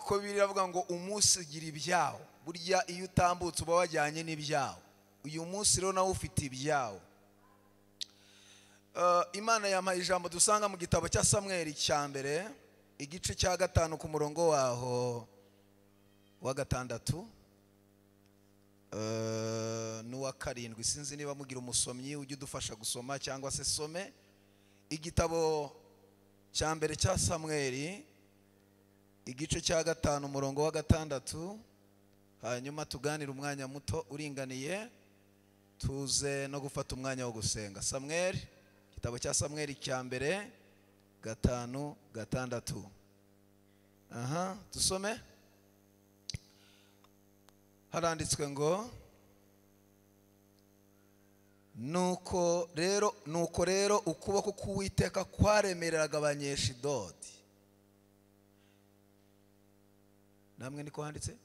Ariko biravuga ngo umunsi ugira ibyawo. Burya iyo utambutse uba wajyanye n'ibyawo. Uyu munsi rero nawe ufite ibyawo. Imana yampaye ijambo dusanga mu gitabo cya Samweli cya mbere, igice cya 5 ku murongo waho wa 6 n'uwa 7. Sinzi niba mugira umusomyi ujye udufasha gusoma cyangwa se some. Igitabo cya mbere cya Samweli igice cya 5 umurongo wa 6, hanyuma tuganire umwanya muto uringaniye, tuze no gufata umwanya wo gusenga. Samweli, igitabo cya Samweli cya mbere 5 6. Aha, tusome. Haranditswe ngo nuko rero ukuboko k'Uwiteka kwaremereraga Abanyeshidodi. Namwe niko handitse?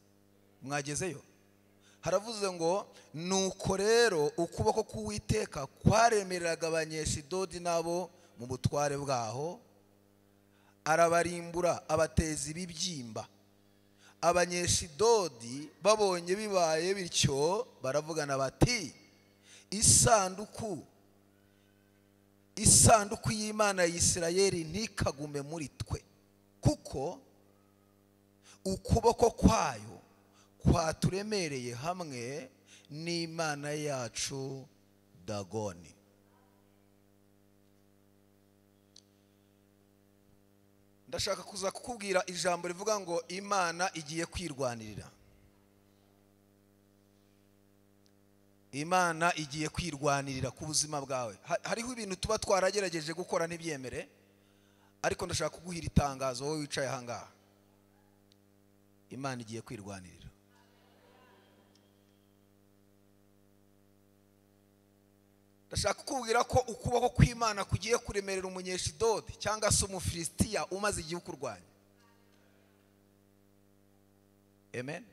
Mwagezeyo? Haravuze ngo nuko rero ukuboko k'Uwiteka kwaremereraga Abanyeshidodi nabo mu butware bwaho, arabarimbura abateza ibibyimba. Abanyeshidodi babonye bibaye bityo baravugana bati isanduku y'Imana ya Isirayeli ntikagume muri twe, kuko ukuboko kwayo kwaturemereye hamwe n'Imana yacu Dagoni. Ndashaka kuza kukubwira ijambo rivuga ngo Imana igiye kwirwanirira. Imana igiye kwirwanirira ku buzima bwawe. Hariho ibintu tuba twaragerageje gukora ntibyemere, ariko ndashaka kuguhira itangazo wowe wicaye aha ngaha. Imana igiye kwirwanirira. Ndashaka kukubwira ko ukuboko kw'Imana kugiye kuremerera umunyeshidodi cyangwa se umufilisitiya umaze igihe ukurwanya. Amen.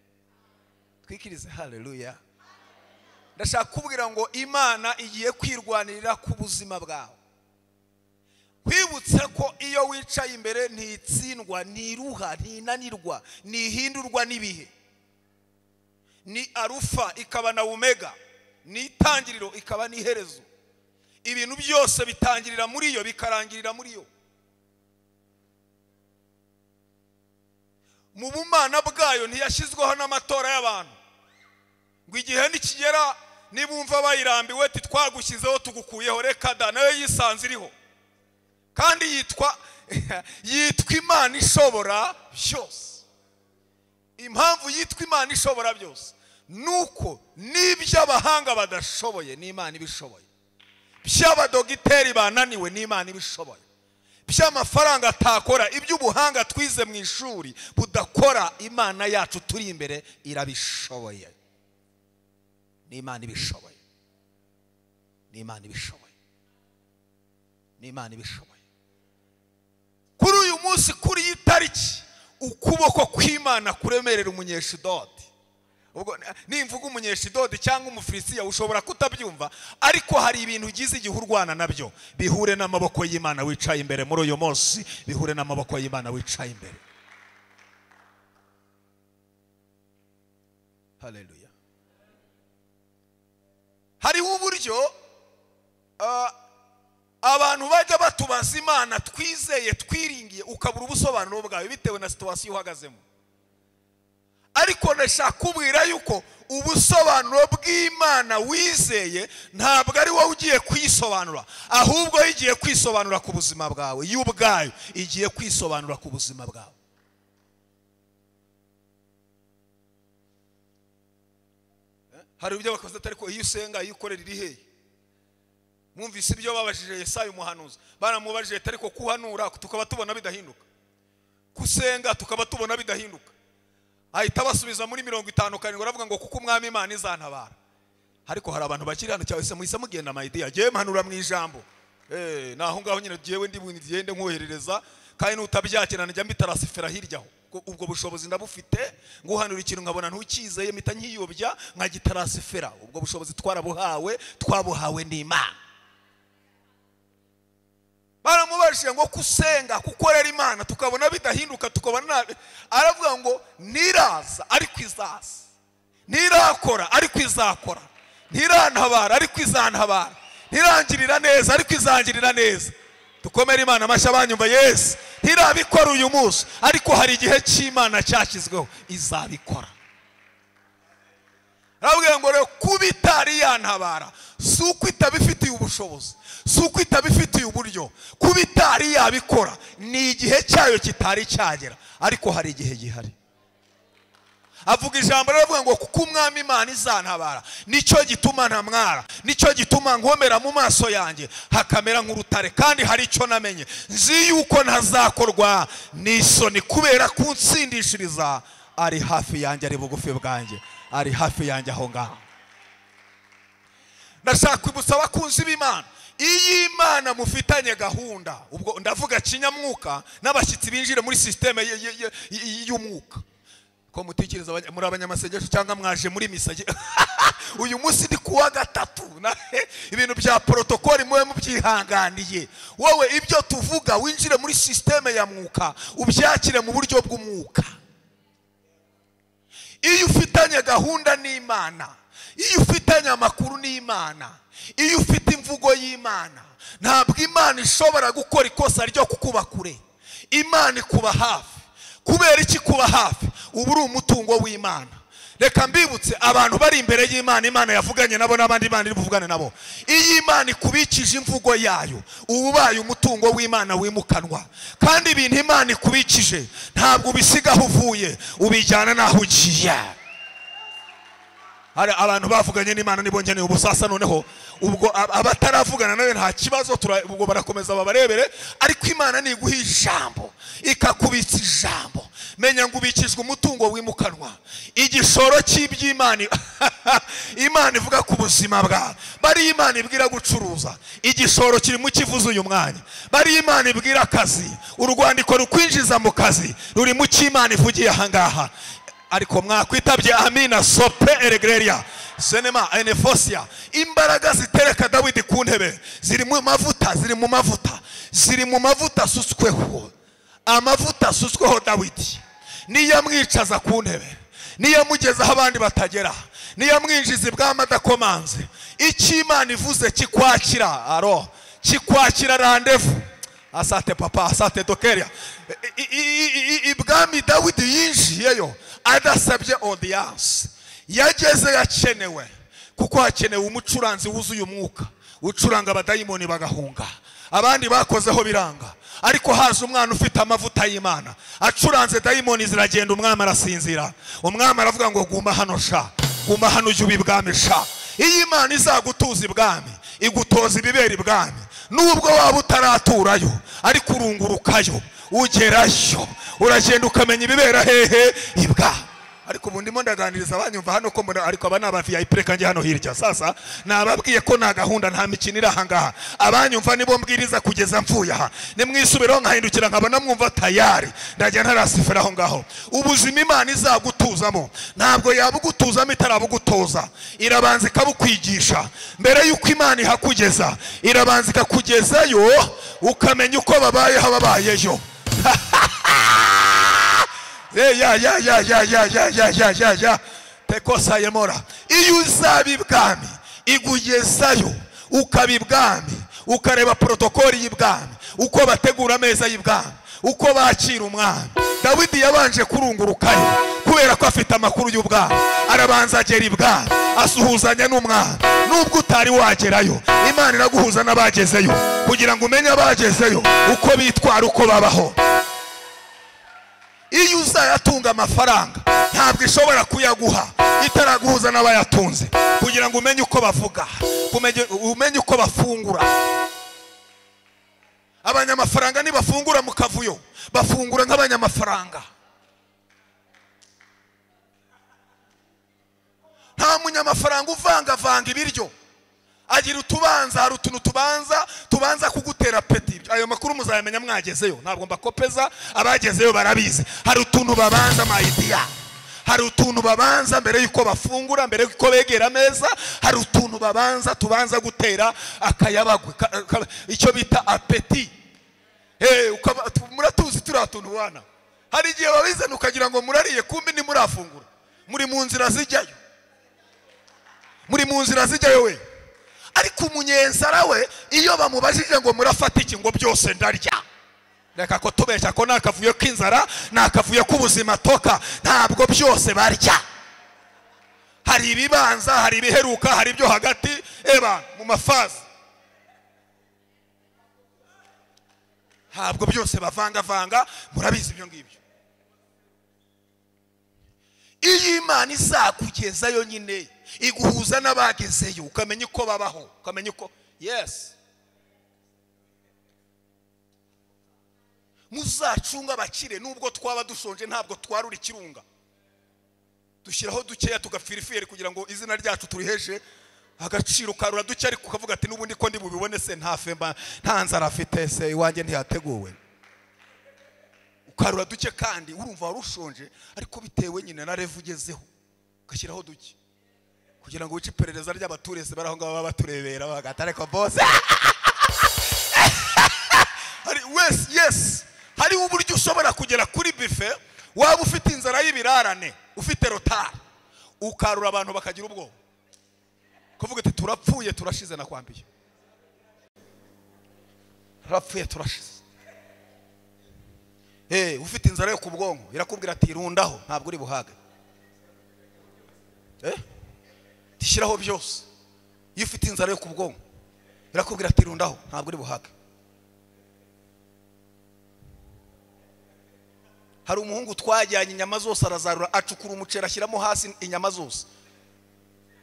Twikirize haleluya. Ndashaka kukubwira ngo Imana igiye kwirwanirira ku buzima bwawe. Kwibutse ko iyo wicaye imbere ntitsindwa, ntiruha, ntinanirwa, ntihindurwa n'ibihe. Ni arufa ikaba na omega, ni itangiriro ikaba n'iherezo. Ibintu byose bitangirira muri yo bikarangirira muri yo. Mu bumana bwayo ntiyashyizweho n'amatora y'abantu ngo igihe nikigera nibumva bayirambiwe ati twagushyizeho tugukuyeho, reka da, nayo yisanze iriho. Kandi yitwa Imana ishobora byose. Impamvu yitwa Imana ishobora byose nuko n'iby'abahanga badashoboye n'Imana ibishoboye, by'abadogiteri bananiwe n'Imana ibishoboye, by'amafaranga atakora, iby'ubuhanga twize mu ishuri budakora, Imana yacu turi imbere irabishoboye. N'Imana ibishoboye. N'Imana ibishoboye. N'Imana ibishoboye. Kuri uyu munsi, kuri iyi tariki, ukuboko kw'Imana kuremerera umunyeshidodi. Ubwo nimvuga umunyeshidodi cyangwa umufilisitiya ushobora kutabyumva, ariko hari ibintu ugize igihe urwana nabyo bihure n'amaboko y'Imana wicaye imbere muri uyu munsi, bihure n'amaboko y'Imana wicaye imbere. Haleluya. Hariho uburyo abantu bajya batubaza Imana twizeye twiringiye, ukabura ubusobanuro bwawe bitewe na situation uhagazemo. Ariko ndashaka kubwira yuko ubusobanuro bw'Imana wizeye ntabwo ari wowe ugiye kwisobanura, ahubwo igiye kwisobanura ku buzima bwawe. Yo ubwayo igiye kwisobanura ku buzima bwawe. Hari ibyo bakoze ariko iyo usenga iyo ukorera iri hehe? Mwumvise ibyo babajije Yesaya umuhanuzi, baramubajije ariko kuhanura tukaba tubona bidahinduka, kusenga tukaba tubona bidahinduka. Ahita basubiza muri 57 aravuga ngo kuko umwami Imana izantabara. Ariko hari abantu bakiri hano cyangwa se muhise mugenda my dear, jewe mpanura mu ijambo. Naho ngaho nyine jewe ndi bugende nkoherereza, kandi nutabyakirana njya mbitarasifera hirya aho. Ubwo bushobozi ndabufite, nguhanura ikintu nkabona ntukizeye mpita nkiyobya nkagitarasifera. Ubwo bushobozi twarabuhawe, twabuhawe n'Imana. Baramubajije ngo kusenga kukorera Imana tukabona bidahinduka, tukabona nabi. Aravuga ngo niraza ariko izaza, ntirakora ariko izakora, ntirantabara ariko izantabara, ntirangirira neza ariko izangirira neza. Dukomere Imana amashyi abanyumva. Yesu ntirabikora uyu munsi, ariko hari igihe cy'Imana cyashyizweho izabikora. Aravuga ngo rero kuba itari yantabara si uko itabifitiye ubushobozi, si uko itabifitiye uburyo, kuba itari yabikora ni igihe cyayo kitari cyagera, ariko hari igihe gihari. Avuga ijambo aravuga ngo kuko Umwami Imana izantabara, nicyo gituma ntamwara, nicyo gituma nkomera mu maso yanjye hakamera nk'urutare, kandi hari icyo namenye, nzi yuko ntazakorwa n'isoni, kubera kunsindishiriza ari hafi yanjye, ari bugufi bwanjye, ari hafi yanjye aho ngaho. Ndashaka kwibutsa abakunzi b'Imana, iyo Imana mufitanye gahunda, ubwo ndavuga kinyamwuka n'abashyitsi binjire muri systeme y'umwuka, ko mutekereza muri abanyamasengesho cyangwa mwaje muri misa uyu munsi ni kuwa gatatu, ibintu bya protokoli mwe mubyihanganiye. Wowe ibyo tuvuga winjire muri systeme ya mwuka, ubyakire mu buryo bw'umwuka. Iyo ufitanye gahunda n'Imana, iyo ufitanye amakuru n'Imana, iyo ufite imvugo y'Imana, ntabwo Imana ishobora gukora ikosa ryo kukuba kure. Imana ikuba hafi. Kubera iki kuba hafi? Ubu uri umutungo w'Imana. Reka mbibutse abantu bari imbere y'Imana, Imana yavuganye nabo n'abandi Imana iri buvugane nabo. Iyo Imana ikubikije imvugo yayo, uba ubaye umutungo w'Imana wimukanwa. Kandi ibintu Imana ikubikije ntabwo ubisiga aho uvuye, ubijyana n'aho ugiye. Hari abantu bavuganye n'Imana nibongeneye ubusasa, noneho ubwo abataravugana nawe nta kibazo, ubwo barakomeza babarebere. Ariko Imana niguha ijambo, ikakubitsa ijambo, menya ngo ubikijwe umutungo wimukanwa. Igishoro cy'iby'Imana Imana ivuga ku buzima bwawe, bari Imana ibwira gucuruza, igishoro kiri mu kivuze uyu mwanya, bari Imana ibwira akazi, urwandiko rukwinjiza mu kazi ruri mu cy'Imana ivugiye aha ngaha. Ariko mwakwitabye amina sope eregreria senema enefosia. Imbaraga zitereka Dawidi ku ntebe ziri mu mavuta, ziri mu mavuta, ziri mu mavuta asutsweho. Amavuta asutsweho Dawidi niyo amwicaza ku ntebe, niyo amugeza aho abandi batagera, niyo amwinjiza ibwami adakomanze. Icyo Imana ivuze kikwakira, aro kikwakira randevu. Asate papa, asate dokeria. Ibwami Dawidi yinjiyeyo adasabye audience, yageze yakenewe, kuko hakenewe umucuranzi wuzuye umwuka, ucuranga abadayimoni bagahunga, abandi bakozeho biranga. Ariko haje umwana ufite amavuta y'Imana, acuranze dayimoni ziragenda, umwami arasinzira. Umwami aravuga ngo guma hano sha, guma hano ujye ubibwami sha. Iyo Imana izagutuza ibwami, igutoza ibibera ibwami, nubwo waba utaraturayo, ariko urungurukayo, ugerayo, uragenda ukamenya ibibera hehe ibwami. Ariko ubu ndimo ndaganiriza abanyumva hano ko mbona, ariko aba ni aba VIP, reka njye hano hirya. Sasa nababwiye ko nta gahunda, nta mikino iri aha ngaha. Abanyumva nibo mbwiriza kugeza mvuye aha, nimwisubiraho nkahindukira nkabona mwumva tayari, ndajya ntarasifera aho ngaho. Ubuzima Imana izagutuzamo ntabwo yabugutuzamo itarabugutoza, irabanza ikabukwigisha. Mbere y'uko Imana ihakugeza, irabanza ikakugezayo, ukamenya uko babayeho ababayeyo. Ya ya ya ya ya ya ya ya ya ya tekosa yemora. Iyo uzaba ibwami, igugezayo, ukaba ibwami, ukareba protokoli y'ibwami, uko bategura ameza y'ibwami, uko bakira umwami. Dawidi yabanje kurungurukayo kubera ko afite amakuru y'ubwami, arabanza agera ibwami, asuhuzanya n'umwami. Nubwo utari wagerayo, Imana iraguhuza n'abagezeyo kugira ngo umenye abagezeyo uko bitwara, uko babaho. Iyo uzayatunga amafaranga, ntabwo ishobora kuyaguha itaraguhuza n'abayatunze, kugira ngo umenye uko bavuga, umenye uko bafungura. Abanyamafaranga nibafungura mu kavuyo, bafungura nk'abanyamafaranga. Nta munyamafaranga uvangavanga ibiryo, agira utubanza, hari utuntu tubanza kugutera peti. Ayo makuru muzayamenya mwagezeyo, ntabwo mbakopeza, abagezeyo barabizi. Hari utuntu babanza mayidiya, hari utuntu babanza mbere yuko bafungura, mbere yuko begera ameza, hari utuntu babanza tubanza gutera akayabagwe, icyo bita apeti. Muratuzi turiya tuntu wana. Hari igihe babizana ukagira ngo murariye, kumbi ntimurafungura, muri mu nzira zijyayo, muri mu nzira zijyayo we. Ariko umunyenzara we iyo bamubajije ngo murafata iki, ngo byose ndarya. Reka ko tubeshya ko nakavuyo k'inzara, nakavuyo k'ubuzima toka, ntabwo byose barya. Hari ibibanza, hari ibiheruka, hari ibyo hagati, eba mu mafazi. Ntabwo byose bavangavanga, murabizi ibyo ngibyo. Iyo Imana izakugezayo nyine, iguhuza n'abagezeyo, ukamenya uko babaho, ukamenya uko yes. Muzacunga abakire, nubwo twaba dushonje ntabwo twarura ikirunga, dushyiraho dukeya tugapfira ifiyeri kugira ngo izina ryacu turiheshe agaciro. Karura duke ariko ukavuga ati n'ubundi ko ndi bubibone se, nta femba, nta nzara afite se, iwanjye ntiyateguwe. Ukarura duke kandi urumva warushonje, ariko bitewe nyine na revu ugezeho ugashyiraho duke kugira ngo wice iperereza ry'abaturese bari aho ngaho baba baturebera bagata ariko bose. Hari wese yes, hari uburyo ushobora kugera kuri buffet waba ufite inzara y'ibirarane, ufite rotari, ukarura abantu bakagira ubwoba, kuvuga ati turapfuye turashize, nakwambiye turapfuye turashize. Ufite inzara yo ku bwonko irakubwira ati rundaho, ntabwo uri buhage. Tishyiraho byose. Iyo ufite inzara yo ku bwonko irakubwira ati rundaho, ntabwo uri buhage. Hari umuhungu twajyanye inyama zose arazarura, acukura umuceri ashyiramo hasi inyama zose,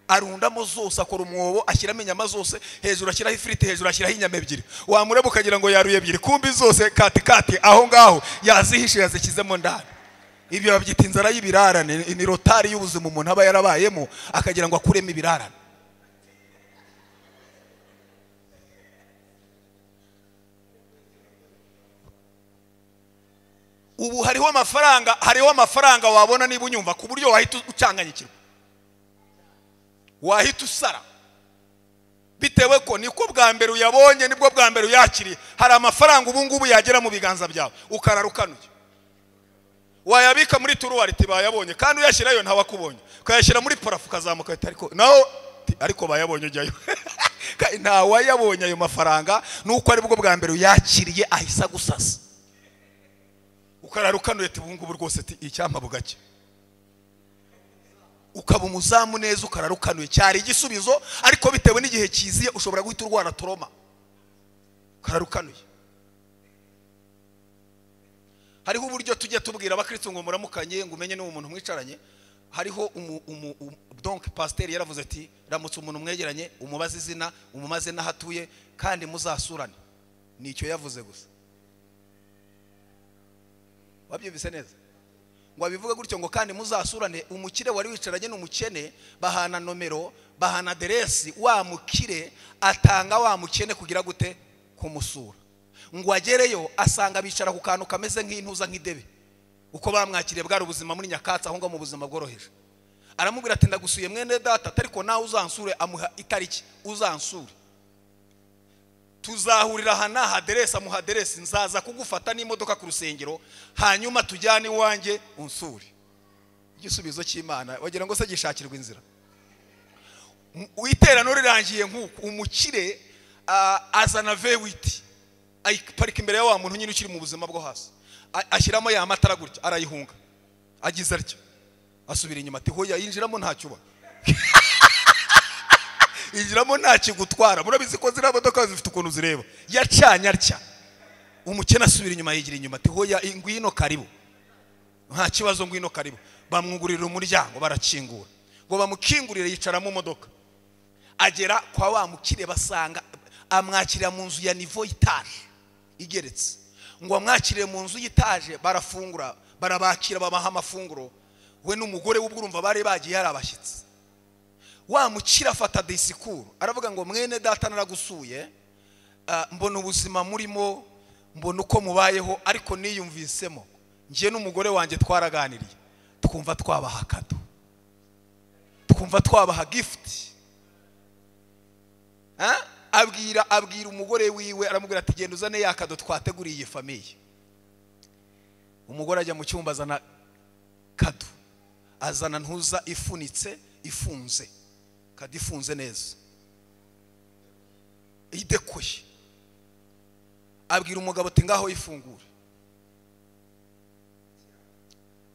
arundamo zose, akora umwobo ashyiramo inyama zose, hejuru ashyiraho ifiriti, hejuru ashyiraho inyama ebyiri. Wamureba ukagira ngo yaruye ebyiri, kumbi zose kati kati aho ngaho yazihishe, yazishyizemo ndani. Ibyo babyita inzara y'ibirarane, ni rotari y'ubuzima umuntu aba yarabayemo akagira ngo akuremo ibirarane. Ubu hariho amafaranga, hariho amafaranga wabona niba unyumva ku buryo wahita ucanganyikirwa, wahita usara, bitewe ko niko bwa mbere uyabonye, nibwo bwa mbere uyakiriye. Hari amafaranga ubu ngubu yagera mu biganza byawe ukarara ukanuye, wayabika muri turuwari bayabonye, kandi uyashyirayo ntawakubonye, ukayashyira muri parafu ukazamuka ariko naho ariko bayabonye ujyayo. Ntawayabonye ayo mafaranga, nuko aribwo bwa mbere uyakiriye ahisa gusasa, ukarara ukanuye ati ubu ngubu rwose icyampa bugake. Ukaba umuzamu neza ukarara ukanuye, cyari igisubizo, ariko bitewe n'igihe kiziye ushobora guhita urwara toroma, ukarara ukanuye. Hariho uburyo tujya tubwira abakristo ngo muramukanye, ngo umenye n'uwo muntu mwicaranye. Hariho donc pasteur yaravuze ati ramutse umuntu mwegeranye, umubaze izina, umumaze n'aho atuye, kandi muzasurane. Nicyo yavuze gusa. Wabyumvise neza? Ngo abivuga gutyo ngo kandi muzasurane. Umukire wari wicaranye n'umukene bahana nomero, bahana aderesi, wa mukire atanga wa mukene kugira gute? Kumusura. Ngo agereyo asanga bicara ku kantu kameze nk'intuza nk'idebe. Uko bamwakiriye bwari ubuzima muri nyakatsi, aho ngaho mu buzima bworoheje. Aramubwira ati ndagusuye mwene data, ariko nawe uzansure. Amuha itariki, uzansure, tuzahurira aha n'aha, aderesi, amuha aderesi, nzaza kugufata n'imodoka ku rusengero, hanyuma tujyane iwanjye unsure. Igisubizo cy'Imana wagira ngo se gishakirwa inzira. Iterano rirangiye nk'uko umukire azana V8 ayiparika imbere ya wa muntu nyine ukiri mu buzima bwo hasi, ashyiramo ya matara gutya, arayihunga, agize atya, asubira inyuma ati hoya yinjiramo ntacyo uba injiramo ntakigutwara. Murabizi ko ziriya modoka zifite ukuntu zireba, yacanye atya, umukene asubira inyuma, yigira inyuma ati hoya ngwino karibu, nta kibazo, ngwino karibu. Bamwugurira umuryango, barakingura, ngo bamukingurire yicara mu modoka, agera kwa wa mukire basanga amwakirira mu nzu ya niveau etaje igeretse. Ngo amwakirire mu nzu y'etaje, barafungura, barabakira, babaha amafunguro, we n'umugore w'ubwo urumva bari bagiye hari abashyitsi. Wa mukire afata disikuru aravuga ngo mwene data naragusuye, mbona ubuzima murimo, mbona uko mubayeho, ariko niyumvisemo njye n'umugore wanjye twaraganiriye, twumva twabaha kado, twumva twabaha gift. Abwira umugore wiwe, aramubwira ati genda uzane ya cadeau twateguriye iyi famille. Umugore ajya mu cyumba azana cadeau, azana ntuza ifunitse ifunze, cadeau ifunze neza idekoye. Abwira umugabo ati ngaho ifungure.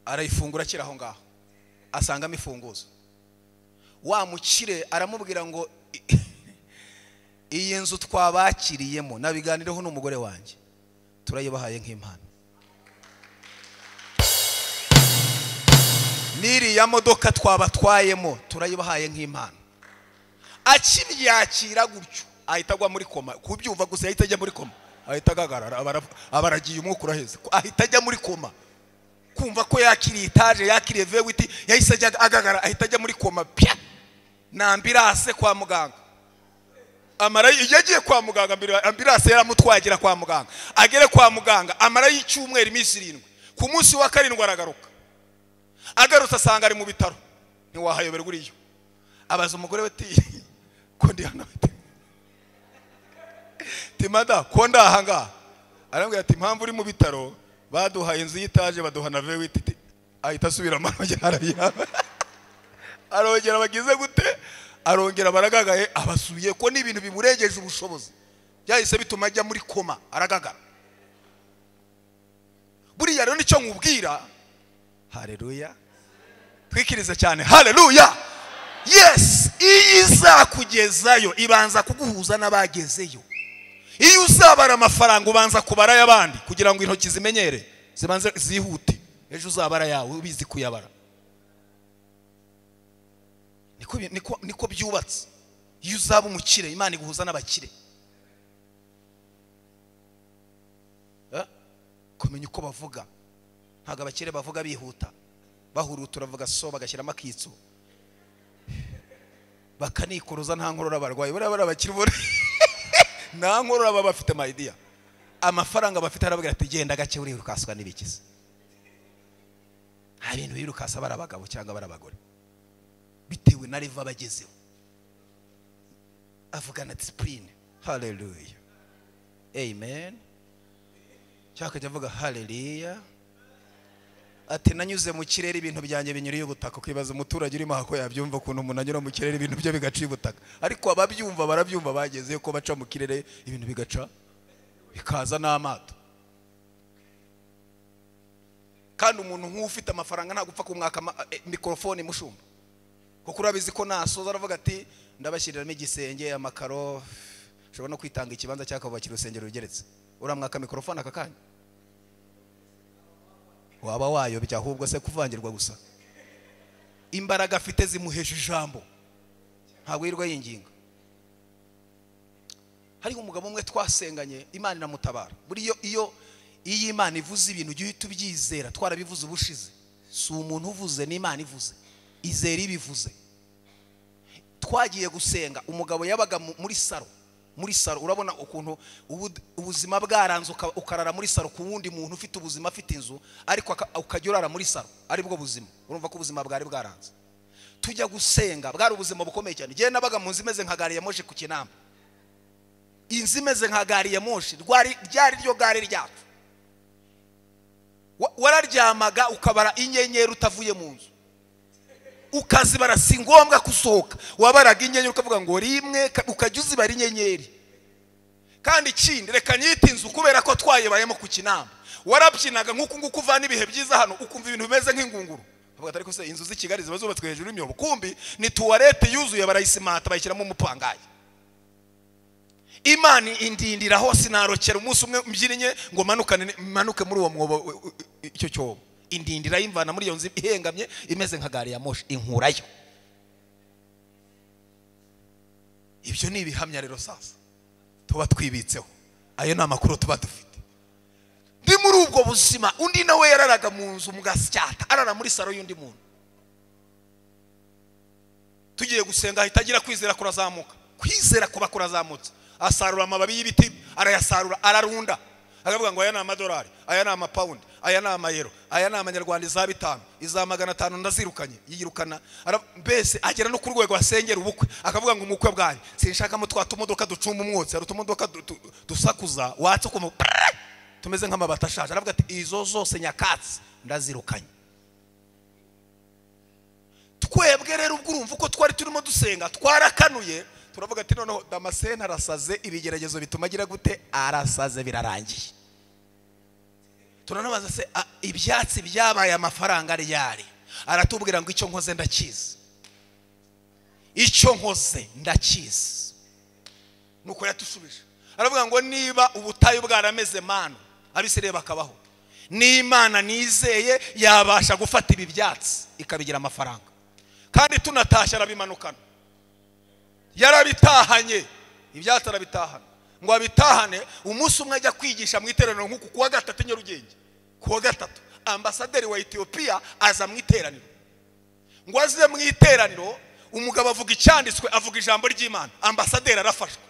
Arayifungura akiri aho ngaho, asangamo ifunguzo. Wa mukire aramubwira ngo iyi nzu twabakiriyemo nabiganireho n'umugore wanjye, turayibahaye nk'impano. N'iriya modoka twabatwayemo turayibahaye nk'impano. Akibyakira gutyo ahita agwa muri koma. Kubyumva gusa ahita ajya muri koma, ahita agagarara, abaragiye umwuka uraheze, ahita ajya muri koma. Kumva ko yakiriye etaje, yakiriye V8, yahise ajya agagara, ahita ajya muri koma pya na ambulance kwa muganga. Amara yagiye kwa muganga mbere, ambulance yaramutwagira kwa muganga. Agere kwa muganga amara y'icyumweru iminsi 7. Ku munsi wa 7 aragaruka. Agarutse asanga ari mu bitaro, ntiwahayoberwa uriyo. Abaza umugore we ati ko ndi hano? Ati mada ko ndaha ngaha? Arambwira ati impamvu uri mu bitaro, baduhaye inzu y'itaje, baduha na V8. Ahita asubira arongera arongera bagize gute, arongera baragagaye, abasubiye ko n'ibintu bimurengeje ubushobozi byahise bituma ajya muri koma, aragagara. Buriya rero nicyo nkubwira. Haleluya, twikirize cyane haleluya. Yes, iyo izakugezayo ibanza kuguhuza n'abagezeyo. Iyo uzabara amafaranga ubanza kubara y'abandi kugira ngo intoki zimenyere, zibanze zihute, ejo uzabara yawe ubizi kuyabara. Niko byubatse. Iyo uzaba umukire Imana iguhuza n'abakire. Kumenya uko bavuga. Ntabwo abakire bavuga bihuta, bahurutura bavuga so, bagashyiramo akitso, bakanikoroza, nta nkorora barwaye. Buriya bari abakire nta nkorora baba bafite mayidiya. Amafaranga bafite arababwira ati genda gake urirukanswa n'ibikiza. Nta bintu birukansa bari abagabo cyangwa bari abagore, bitewe na level bagezeho. Avugana discipline. Haleluya, amen. Cyangwa akajya avuga haleluya, ati nanyuze mu kirere ibintu byanjye binyuriye ubutaka. Ukibaza umuturage urimo aho ko yabyumva ukuntu umuntu anyura mu kirere ibintu bye bigaca ubutaka. Ariko ababyumva barabyumva, bagezeyo ko baca mu kirere ibintu bigaca bikaza n'amato. Kandi umuntu nk'ufite amafaranga ntabwo upfa kumwaka mikorofone mushumba, kuko urabizi ko nasoza aravuga ati ndabashyiriramo igisenge, amakaro, ushobora no kwitanga ikibanza cyakubakira urusengero rugeretse. Uramwaka mikorofone aka kanya waba wayobya, ahubwo se kuvangirwa gusa. Imbaraga afite zimuhesha ijambo, ntabwo yirirwa yinginga. Hariho umugabo umwe twasenganye, Imana iramutabara. Buriyo iyo Imana ivuze ibintu ujye uhita ubyizera. Twarabivuze ubushize, si umuntu uvuze, ni Imana ivuze, izera ibivuze. Twagiye gusenga, umugabo yabaga muri saro. Muri saro urabona ukuntu ubuzima bwaranze, ukarara muri saro ku wundi muntu ufite ubuzima, afite inzu, ariko ukajya urara muri saro, aribwo buzima. Urumva ko ubuzima bwari bwaranze. Tujya gusenga, bwari ubuzima bukomeye cyane. Njye nabaga mu nzu imeze nka gari ya moshi ku Kinamba, inzu imeze nka gari ya moshi, ryari ryo gare ryacu. Wararyamaga ukabara inyenyeri utavuye mu nzu, ukazibara, si ngombwa kusohoka. Wabaraga inyenyeri ukavuga ngo rimwe, ukajya uzibara inyenyeri. Kandi ikindi, reka nyite inzu kubera ko twayibayemo ku Kinamba. Warabyinaga nk'uku nguku uvana ibihe byiza hano, ukumva ibintu bimeze nk'ingunguru. Bavuga ati ariko se inzu z'i Kigali ziba zubatswe hejuru y'imyobo? Kumbi ni tuwarete yuzuye, barayisimata bayishyiramo umupangayi. Imana indindira hose, narokera umunsi umwe mbyinnye ngo manuke muri uwo mwobo, icyo cyobo. Indindira imvana muri iyo nzu ihengamye imeze nka gari ya moshi, inkurayo. Ibyo ni ibihamya rero sasa tuba twibitseho, ayo ni amakuru tuba dufite. Ndi muri ubwo buzima, undi nawe yararaga mu nzu mu gasyata, arara muri saro y'undi muntu. Tugiye gusenga ahita agira kwizera kurazamuka, kwizera kuba kurazamutse. Asarura amababi y'ibiti, arayasarura, ararunda. Akavuga ngo aya ni amadolari, aya ni amapawundi, aya ni amayero, aya ni amanyarwanda, iza 5, iza 500 ndazirukanye. Yirukana mbese agera no ku rwego asengera ubukwe, akavuga ngo umukwe bwanyu sinshakamo twa tumodoka ducumba umwotsi, hari utumodoka dusakuza watse ku tumeze nk'amabati ashaje. Aravuga ati izo zose nyakatsi ndazirukanye. Twebwe rero ubwo urumva uko twari turimo dusenga twarakanuye, turavuga ati noneho Damascene arasaze, ibigeragezo bituma agira gute, arasaze, birarangiye. Turanabaza se ibyatsi byabaye amafaranga ryari? Aratubwira ngo icyo nkoze ndakizi, icyo nkoze ndakizi. Nuko yatusubije aravuga ngo niba ubutayu bwarameze manu Abisirayeli bakabaho, n'Imana nizeye yabasha gufata ibi byatsi ikabigira amafaranga. Kandi tunatashye arabimanukana, yarabitahanye ibyatsi arabitahana. Ngo abitahane, umunsi umwe ajya kwigisha mu iteraniro nk'uku kuwa gatatu Nyarugenge, kuwa gatatu ambasaderi wa Ethiopia aza mu iteraniro. Ngo aze mu iteraniro, umugabo avuga icyanditswe, avuga ijambo ry'Imana, ambasaderi arafashwa.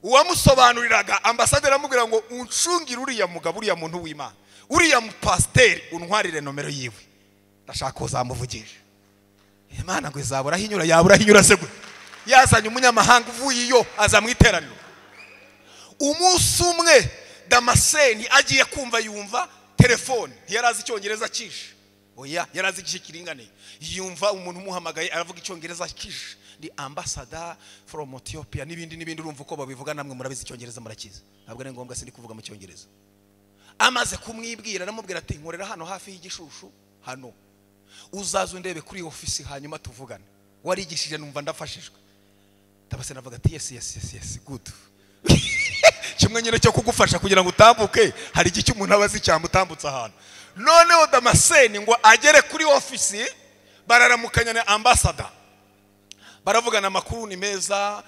Uwamusobanuriraga ambasaderi amubwira ngo uncungire uriya mugabo, uriya muntu w'Imana, uriya mupasiteri, untwarire nomero yiwe, ndashaka kuzamuvugisha. Imana ngo izabura hinyura, yabura hinyura se gute? Yazanye umunyamahanga uvuye iyo aza mu iteraniro. Umunsi umwe Damascene agiye kumva yumva telefone, ntiyarazi icyongereza kishe, oya yarazi igice kiringaniye. Yumva umuntu umuhamagaye aravuga icyongereza kishe, ni ambassador from Ethiopia n'ibindi n'ibindi. Urumva uko babivuga, namwe murabizi icyongereza murakizi, ntabwo ari ngombwa sindi kuvuga mu cyongereza. Amaze kumwibwira aramubwira ati nkorera hano hafi y'igishushu hano, uzaze undebe kuri ofisi hanyuma tuvugane, warigishije numva ndafashijwe. Damascene avuga ati yes yes yes yes good. Kimwe nyine cyo kugufasha kugira ngo utambuke, hari iki umuntu abazi cyamutambutsa ahantu. Noneho Damascene ngo agere kuri ofisi, bararamukanya na ambassador, baravugana amakuru ni meza,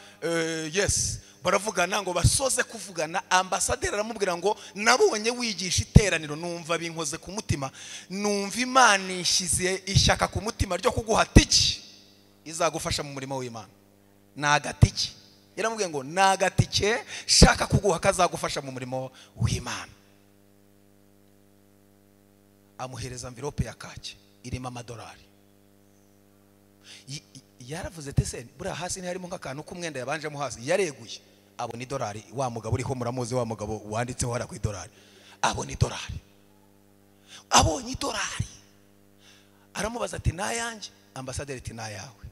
yes, baravugana. Ngo basoze kuvugana, ambasaderi aramubwira ngo nabonye wigisha iteraniro numva binkoze ku mutima, numva Imana ishyize ishyaka ku mutima ryo kuguha tiki izagufasha mu murimo w'Imana. Ni agatiki, yaramubwiye ngo ni agatike shaka kuguha kazagufasha mu murimo w'Imana. Amuhereza envelope ya kake irimo amadolari. Yaravuze ati se buriya hasi ntiharimo nk'akantu k'umwenda yabanjemo hasi, yareguye abona idolari. Wa mugabo uriho muramuzi, wa mugabo wanditseho hariya ku idolari, abona idolari. Abonye idolari aramubaza ati nayanjye? Ambasaderi ati nayawe.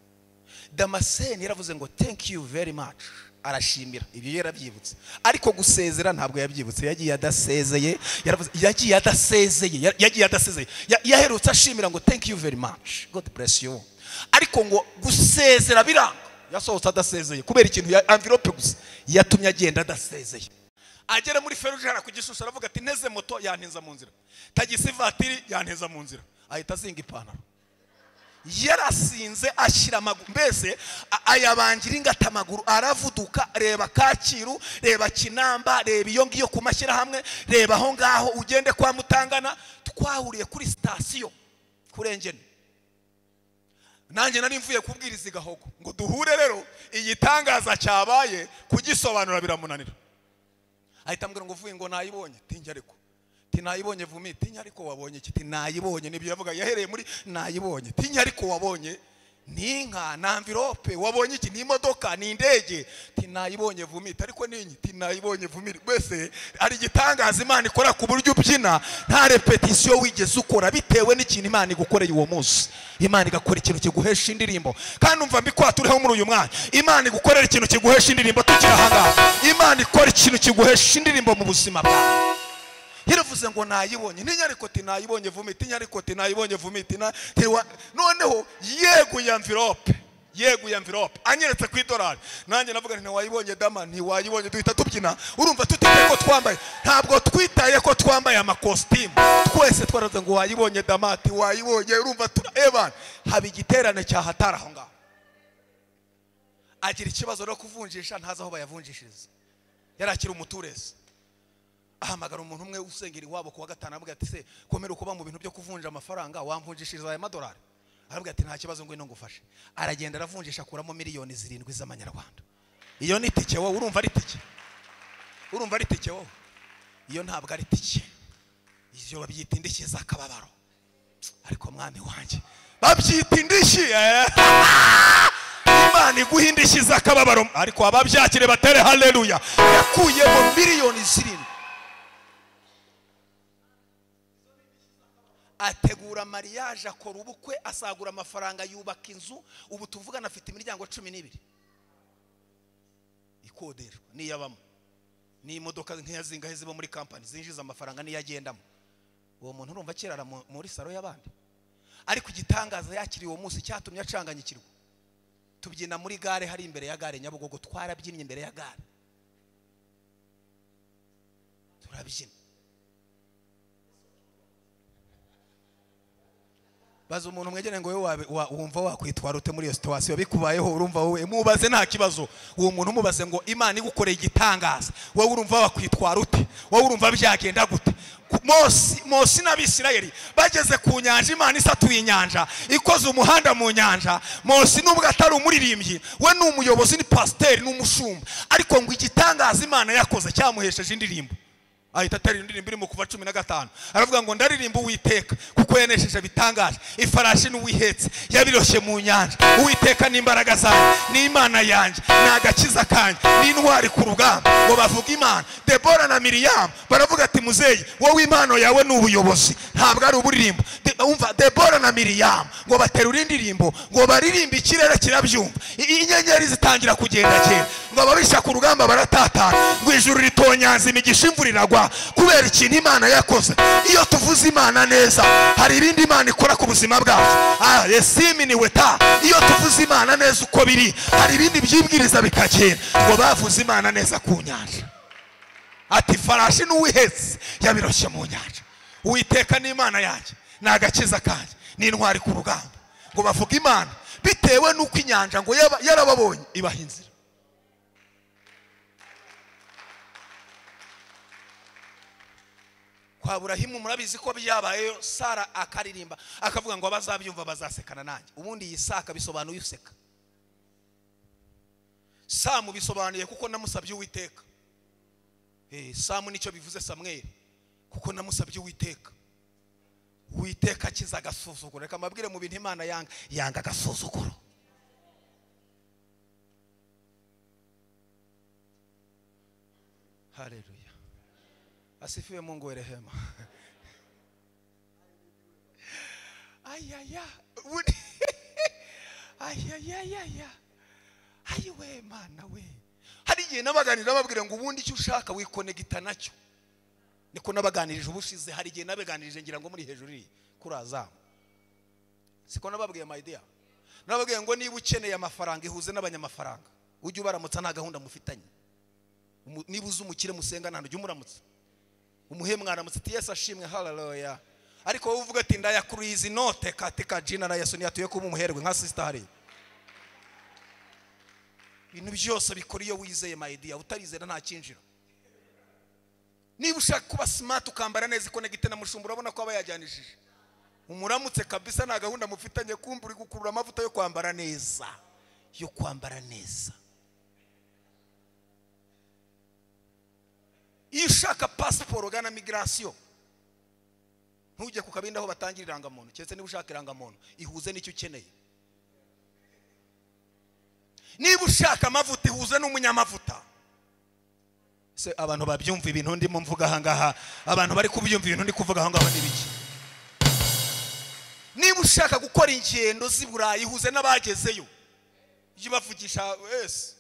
Damascene yaravuze ngo thank you very much, arashimira. Ibyo yarabyibutse, ariko gusezera ntabwo yabyibutse, yagiye adasezeye. Yaravuze yagiye adasezeye, yagiye adasezeye. Yaherutse ashimira ngo thank you very much, God bless you, ariko ngo gusezera biranga, yasohotse adasezeye kubera ikintu ya envelope gusa yatumye agenda adasezeye. Agera muri feruje hara ku Gishushu aravuga ati nteze moto yantinza mu nzira, tagisi vatiri yantinza mu nzira, ahita azinga ipantaro. Yarasinze ashyira amaguru, mbese ayabangira ingata amaguru, aravuduka. Reba Kacyiru, reba Kinamba, reba iyo ngiyo ku mashyirahamwe, reba aho ngaho ugende kwa Mutangana. Twahuriye kuri sitasiyo kurengene, nanjye nari mvuye kubwiriza igahogo ngo duhure. Rero igitangaza cyabaye kugisobanura biramunanira. Ahita ambwira ngo uvuye ngo nayibonye, tinjya ariko ti nayibonye vumi, tinya ariko wabonye iki? Ti nayibonye. Nibyo yavuga, yahereye muri nayibonye, tinya ariko wabonye ni inka na envelope, wabonye iki? Ni imodoka, ni indege. Ti nayibonye vumi, ariko ninyi ti nayibonye vumi. Mbese ari igitangaza Imana ikora ku buryo ubyina nta repetition wigeze ukora, bitewe n'ikintu Imana igukoreye uwo munsi. Imana igakora ikintu kiguhesha indirimbo. Kandi umva mbikwa turiho muri uyu mwanya, Imana igukorera ikintu kiguhesha indirimbo tukiri aha ngaha. Imana ikora ikintu kiguhesha indirimbo mu buzima bwawe. Yaravuze ngo nayibonye, ntinya ariko ti nayibonye vumi, tinya ariko ti nayibonye vumi, tina noneho yeguye envelope, yeguye envelope anyeretse ku idolari. Nanjye navuga nti ntiwayibonye dama, ntiwayibonye. Duhita tubyina, urumva tutitaye ko twambaye, ntabwo twitaye ko twambaye amakositimu, twese twaravuze ngo wayibonye dama, ati wayibonye. Urumva ebana haba igiterane cyahatara aho ngaho. Agira ikibazo no kuvunjisha, ntazi aho bayavunjishiriza, yarakira umuturezi. Ahamagara umuntu umwe usengera iwabo kuwa gatanu, aramubwira ati se komera ukuba mu bintu byo kuvunja amafaranga, wamvunjishiriza aya madolari? Aramubwira ati nta kibazo, ngwino ngufashe. Aragenda aravunjisha, akuramo 7 miliyoni z'amanyarwanda. Iyo ni tike wowe, urumva ari tike? Urumva ari tike wowe? Iyo ntabwo ari tike, ibyo babyita indishyi z'akababaro. Ariko mwami wanjye babyita indishyi. Imana iguha indishyi z'akababaro. Ariko ababyakire batere haleluya. Yakuyemo miliyoni 7, ategura mariage, akora ubukwe, asagura amafaranga, yubaka inzu. Ubu tuvugana afite imiryango 12 ikodeshwa n'iyabamo, n'imodoka nk'iyazingahe ziba muri company zinjiza amafaranga n'iyagendamo. Uwo muntu urumva kirara muri salo y'abandi. Ariko igitangaza yakiriye uwo munsi cyatumye acanganyikirwa. Tubyina muri gare, hari imbere ya gare Nyabugogo, twarabyinnye imbere ya gare, turabyina. Baza umuntu mwegere ngo wowe wumva wakwitwara ute muri iyo situation bikubayeho? Urumva wowe mubaze nta kibazo. Uwo muntu mubaze ngo Imana igukoreye igitangaza, wowe urumva wakwitwara ute? Wowe urumva byagenda gute? Mose n'Abisirayeli bageze ku nyanja, Imana isatuye inyanja, ikoze umuhanda mu nyanja. Mose nubwo atari umuririmbyi, we ni umuyobozi, ni pasiteri, ni umushumba, ariko ngo igitangaza Imana yakoze cyamuhesheje indirimbo. Ahita atari indirimbo iri mu Kuva 15, aravuga ngo ndaririmba Uwiteka kuko yanesheje bitangaje, ifarashi n'uwihetse yabiroshye mu nyanja. Uwiteka n'imbaraga zanjye, n'Imana yanjye, n'agakiza kanjye, n'intwari ku rugamba. Ngo bavuga Imana. Debora na Miriam baravuga ati muzeyi, wowe impano yawe ni ubuyobozi, ntabwo ari uburirimbo. Umva, Debora na Miriam ngo baterura indirimbo, ngo baririmba, ikirere kirabyumva, inyenyeri zitangira kugendagenda, ngo ababisha ku rugamba baratatana, ngo ijuru ritonyanza imigisha, imvura iragwa, kubera ikintu Imana yakoze. Iyo tuvuze Imana neza, hari ibindi Imana ikora ku buzima bwacu. Yesiminiwe ta. Iyo tuvuze Imana neza uko biri, hari ibindi byibwiriza bikagenda. Ngo bavuze Imana neza ku nyanja, ati farashi n'uwihetse yabiroshye mu nyanja. Uwiteka n'Imana yanjye, n'agakiza kanjye, n'intwari ku rugamba. Ngo bavuga Imana bitewe n'uko inyanja ngo yarababonye ibaha inzira. Kwa Burahimu murabizi ko byabayeyo, Sara akaririmba akavuga ngo abazabyumva bazasekana nanjye. Ubundi iyi Isaka bisobanuye useka, Samu bisobanuye kuko namusabye Uwiteka. Samu nicyo bivuze Samweli, kuko namusabye Uwiteka. Uwiteka akiza agasuzuguro. Reka mbabwire mu bintu Imana yanga, yanga agasuzuguro. Haleluya. Asifiwe Mungu wa rehema. Ayaya. Ayayaya. Ayiwe Mana we. Hari igihe nabaganira babwira ngo ubundi icyo ushaka wikonegita nacyo. Niko nabaganirije ubushize, hari igihe nabaganirije ngira ngo muri hejuru iri kurazamu. Siko nababwiye my dear. Nababwiye ngo niba ukeneye amafaranga ihuze n'abanyamafaranga. Ujye ubaramutsa nta gahunda mufitanye. Niba uzi umukire musenga nta ujye umuramutsa. Umuhe mwaramutse ati Yesu ashimwe, haleluya. Ariko wowe uvuga ati ndayakuruye izi note katika jina la Yesu, niyatuye kuba umuherwe nka sister hari. Ibintu byose bikora iyo wizeye my dear, utarizera nta kinjira. Niba ushaka kuba smart ukambara neza ikonegite na mushumba, urabona ko aba yajyanishije. Umuramutse kabisa nta gahunda mufitanye, kumva uri gukurura amavuta yo kwambara neza, yo kwambara neza. Iyo ushaka passport gana migration, ntujye ku kabindi aho batangira irangamuntu, keretse niba ushaka irangamuntu ihuze n'icyo ukeneye. Niba ushaka amavuta ihuze n'umunyamavuta. Se abantu babyumva ibintu ndimo mvuga aha ngaha, abantu bari kubyumva ibintu ndi kuvuga aha ngaha ni biki? Niba ushaka gukora ingendo z'i Burayi ihuze n'abagezeyo, ujye ubavugisha wese,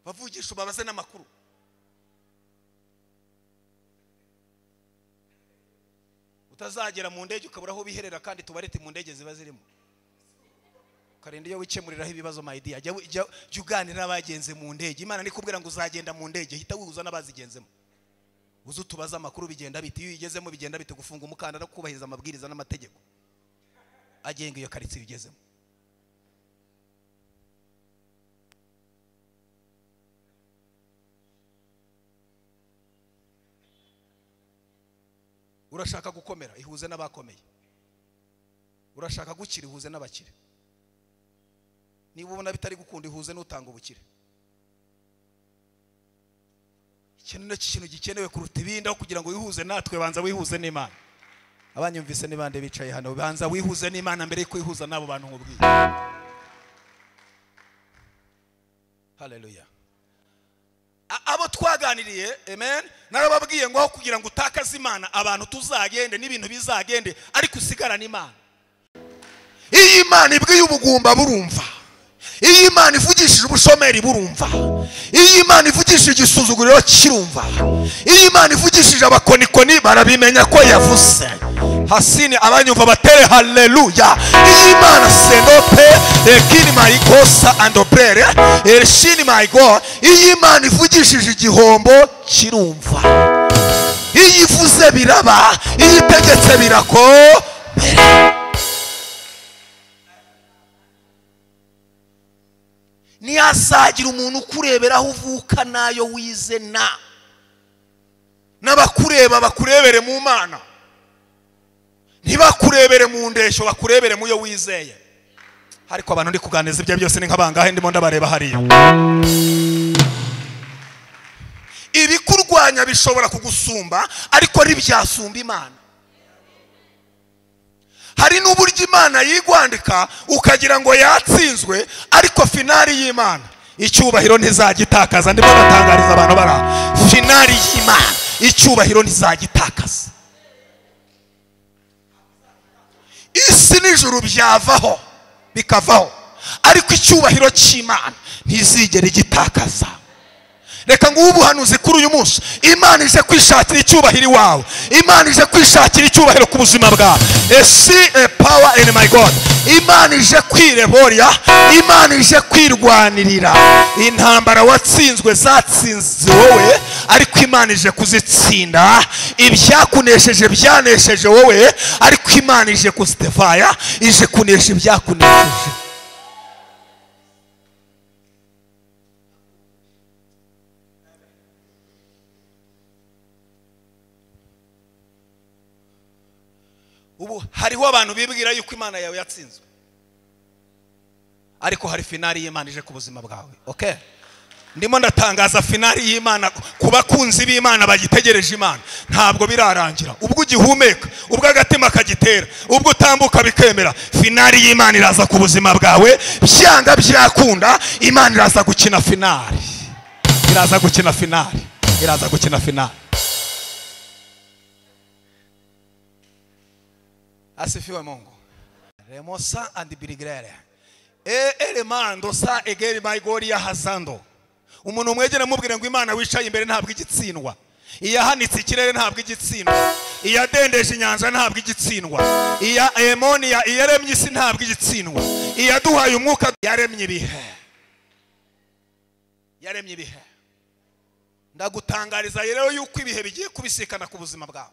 bavugisha ubabaze n'amakuru. Utazagera mu ndege ukabura aho biherera, kandi tubarete mu ndege ziba zirimo. Ukarinda iyo wikemuriraho ibibazo my dear. Jya uganira n'abagenze mu ndege. Imana nikubwira ngo uzagenda mu ndege, hita wihuza n'abazigenzemo. Uze utubaze amakuru bigenda bite, iyo uyigezemo bigenda bite, gufunga umukandara, kubahiriza amabwiriza n'amategeko agenga iyo karitsiye ugezemo. Urashaka gukomera ihuze n'abakomeye. Urashaka gukira ihuze n'abakire. Niba ubona bitari gukunda ihuze n'utanga ubukire. Ikintu ni ikintu gikenewe kuruta ibindi, aho kugira ngo wihuze natwe banza wihuze n'Imana. Abanyumvise ni bande bicaye hano? Banza wihuze n'Imana mbere yo kwihuza n'abo bantu nkubwiye. Haleluya. Abo twaganiriye, amen, narababwiye ngo aho kugira ngo utakaze Imana, abantu tuzagende n'ibintu bizagende, ariko usigarane Imana. Iyi Imana ibwiye ubugumba burumva. Iyi Imana ivugishije ubushomeri burumva. Iyi Imana ivugishije igisuzuguriro kirumva. Iyi Imana ivugishije abakonikoni barabimenya ko yavuze. Hasini abanyumva batere haleluya. Iyi Imana senope ekini maikosa andobrere ershini my God. Iyi Imana ivugishije igihombo kirumva. Iyi ivuze biraba, iyi itegetse birakomera. Ntihazagira umuntu ukureberaho uvuka nayo wize na n'abakureba bakurebere mu Mana, ntibakurebere mu ndeshyo, bakurebere mu yo wizeye. Ariko abantu ndi kuganiriza ibyo byose ni nk'abangahe ndimo ndabareba hariya. Ibikurwanya bishobora kugusumba, ariko ntibyasumba Imana. Hari n'uburyo Imana yigwandika ukagira ngo yatsinzwe, ariko finali y'Imana icyubahiro ntizagitakaza. Ndimo natangariza abantu bara finali y'Imana icyubahiro ntizagitakaza. Isi n'ijuru byavaho bikavaho, ariko icyubahiro cy'Imana ntizigera igitakaza. Reka nguhe ubuhanuzi kuri uyu munsi. Imana ije kwishakira icyubahiro iwawe. Imana ije kwishakira icyubahiro ku buzima bwawe. See a power in my God. Imana ije kwireboria, Imana ije kwirwanirira. Intambara watsinzwe zatsinze wowe, ariko Imana ije kuzitsinda. Ibyakunesheje byanesheje wowe, ariko Imana ije kuzitefaya, ije kunesha ibyakunesheje. Ubu hariho abantu bibwira yuko Imana yawe yatsinzwe, ariko hari finali y'Imana ije ku buzima bwawe. Okay, ndimo ndatangaza finali y'Imana ku bakunzi b'Imana bagitegereje Imana. Ntabwo birarangira. Ubwo ugihumeka, ubwo agatima kagitera, ubwo utambuka bikemera, finali y'Imana iraza ku buzima bwawe. Byanga byakunda, Imana iraza gukina finali. Iraza gukina finali. Iraza gukina finali. Asifiwe Mungu. Remosa and birigrere. Elemando sa egeri maigori ya hazando. Umuntu mwegera mubwire ngo Imana wicaye imbere ntabwo igitsindwa. Iyahanitse ikirere ntabwo igitsindwa. Iyadendeje inyanja ntabwo igitsindwa. Iya emonia iyaremye isi ntabwo igitsindwa. Iyaduhaye umwuka yaremye ibihe. Yaremye ibihe. Ndagutangariza rero yuko ibihe bigiye kubisikana ku buzima bwawe.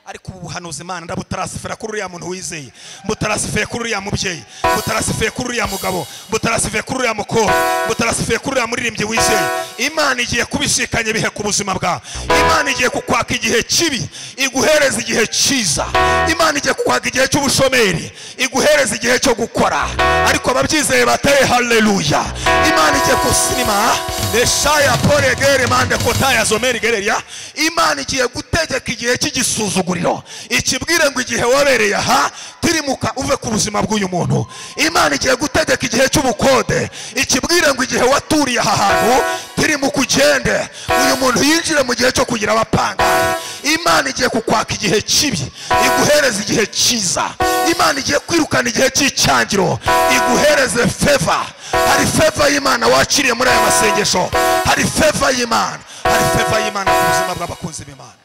Ariko ubu buhanuzi Imana ndabutarasifera kuri uriya muntu wizeye, mbutarasifeye kuri uriya mubyeyi, mbutarasifeye kuri uriya mugabo, mbutarasifeye kuri uriya mukobwa, mbutarasifeye kuri uriya muririmbyi wizeye. Imana igiye kubishikanya ibihe ku buzima bwawe. Imana igiye kukwaka igihe kibi, iguhereza igihe cyiza. Imana igiye kukwaka igihe cy'ubushomeri, iguhereza igihe cyo gukora. Ariko ababyizeye bateye haleluya. Imana igiye kusinima Eshaya pore gere mande kotaya zomeri gereria. Imana igiye gutegeka igihe cy'igisuzuguriro, ikibwire ngo igihe wabereye aha tirimuka uve ku buzima bw'uyu muntu. Imana igiye gutegeka igihe cy'ubukode, ikibwire ngo igihe waturiye aha hantu tirimuka ugende, uyu muntu yinjire mu gihe cyo kugira abapangayi. Imana igiye kukwaka igihe kibi, iguhereza igihe cyiza. Imana igiye kwirukana igihe cy'icyangiro, iguhereze favor. Hari favor y'Imana wakiriye muri aya masengesho. Hari favor y'Imana, hari favor y'Imana ku buzima bw'abakunzi b'Imana.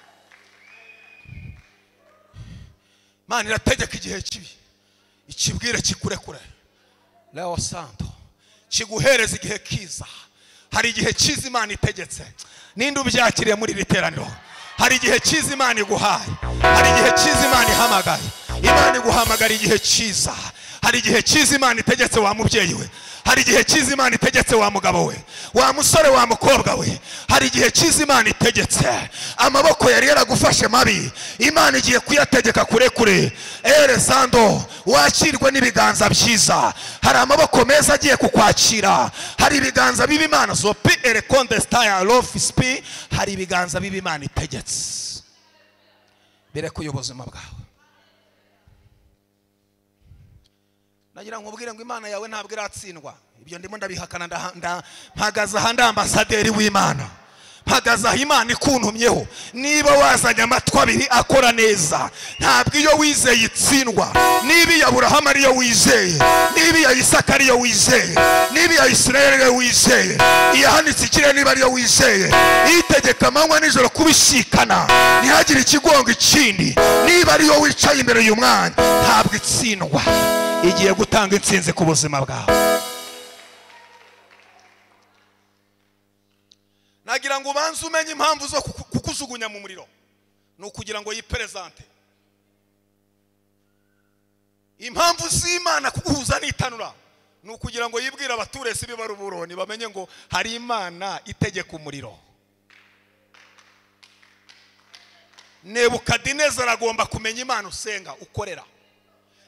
Imana irategeka igihe kibi, ikibwire kikurekure. Leo Santo kiguhereza igihe kiza. Hari igihe cyiza Imana itegetse. Ninde ubyakiriye muri iri teraniro? Hari igihe cyiza Imana iguhaye. Hari igihe cyiza Imana ihamagaye. Imana iguhamagara igihe cyiza. Hari igihe cyiza Imana itegetse wa mubyeyi we. Hari igihe cyiza Imana itegetse wa mugabo we, wa musore, wa mukobwa we. Hari igihe cyiza Imana itegetse. Amaboko yari yaragufashe mabi, Imana igiye kuyategeka kure kure. Eresando wakirwe n'ibiganza byiza. Hari amaboko meza agiye kukwakira. Hari ibiganza bibi Imana zopi erekonde style love spi. Hari ibiganza bibi Imana itegetse birekuye ubuzima bwawe. Nagira ngo ubwire ngo Imana yawe ntabwo iratsindwa. Ibyo ndimo ndabihakana, mpagaze aha ndi ambasaderi w'Imana, mpagaze aha Imana ikuntumyeho. Niba wazanye amatwi abiri akora neza, ntabwo iyo wizeye itsindwa. Niba iya Aburahamu ariyo wizeye, niba iya Isaka ariyo wizeye, niba iya Isirayeli ariyo wizeye, iyahanitse ikirere niba ariyo wizeye, itegeka amanywa nijoro kubishikana ntihagire ikigongo ikindi, niba ariyo wicaye imbere y'umwana, ntabwo itsindwa. Igiye gutanga intsinzi ku buzima bwawe. Nagira ngo ubanze umenye impamvu zo kukujugunya mu muriro, ni ukugira ngo yiperezante. Impamvu z'Imana kuguhuza n'itanura ni ukugira ngo yibwire abaturesi b'ibaruburoni bamenye ngo hari Imana itegeka umuriro. Nebukadinezari agomba kumenya Imana usenga ukorera.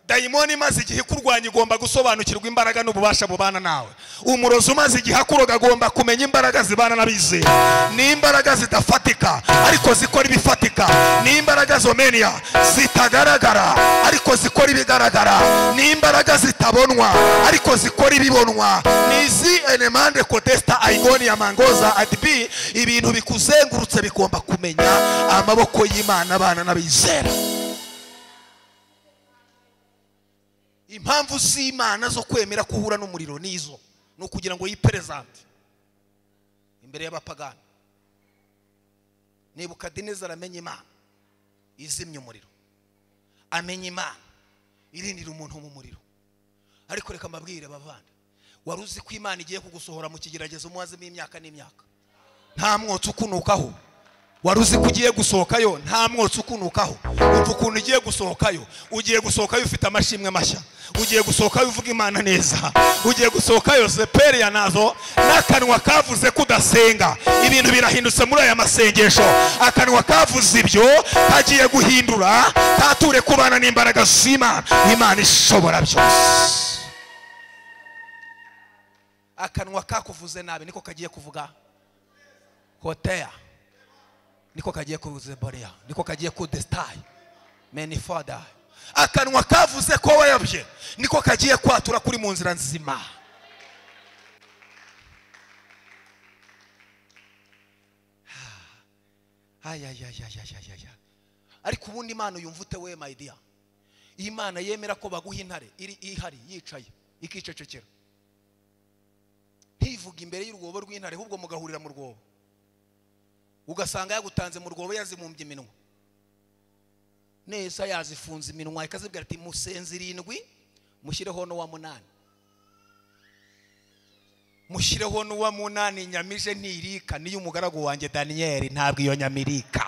Dayimoni imaze igihe ikurwanya igomba gusobanukirwa imbaraga n'ububasha bubana nawe. Umurozi umaze igihe akuroga agomba kumenya imbaraga zibana n'abizera. Ni imbaraga zidafatika ariko zikora ibifatika. Ni imbaraga zomenia zitagaragara ariko zikora ibigaragara. Ni imbaraga zitabonwa ariko zikora ibibonwa. Ni izi elemande kodesta aigonia mangoza adbi. Ibintu bikuzengurutse bigomba kumenya amaboko y'Imana abana n'abizera. Impamvu z'Imana zo kwemera kuhura n'umuriro nizo, ni ukugira ngo yiperezante imbere y'abapagani. Nebukadinezari amenye Imana izimya umuriro, amenye Imana irindira umuntu mu muriro. Ariko reka mbabwire bavande, wari uzi ko Imana igiye kugusohora mu kigeragezo muwazemo imyaka n'imyaka nta mwotsi ukunukaho? Wari uzi ko ugiye gusohokayo nta mwotsi ukunukaho? Umva ukuntu ugiye gusohokayo. Ugiye gusohokayo ufite amashimwe mashya, ugiye gusohokayo uvuga Imana neza, ugiye gusohokayo zeperi ya nazo n'akanwa kavuze kudasenga. Ibintu birahindutse muri aya masengesho. Akanwa kavuze ibyo kagiye guhindura, kature kubana n'imbaraga z'Imana. Imana ishobora byose. Akanwa kakuvuze nabi niko kagiye kuvuga kotea, niko kagiye kuvuze borea, niko kagiye kudestai many father. Akanwa kavuze ko wayobye niko kagiye kwatura kuri mu nzira nzima. Ayayayayayaya. Ariko ubundi Imana yumva ute we my dear? Imana yemera ko baguha intare iri ihari yicaye ikicecekera, ntivuga imbere y'urwobo rw'intare, ahubwo mugahurira mu rwobo, ugasanga yagutanze mu rwobo yazimumbye iminwa neza, yazifunze iminwa, ikazibwira ati musenze irindwi mushyireho n'uwa munani, mushyireho n'uwa munani, nyamije ntirika niyo umugaragu wanjye Daniyeli ntabwo iyo nyamirika.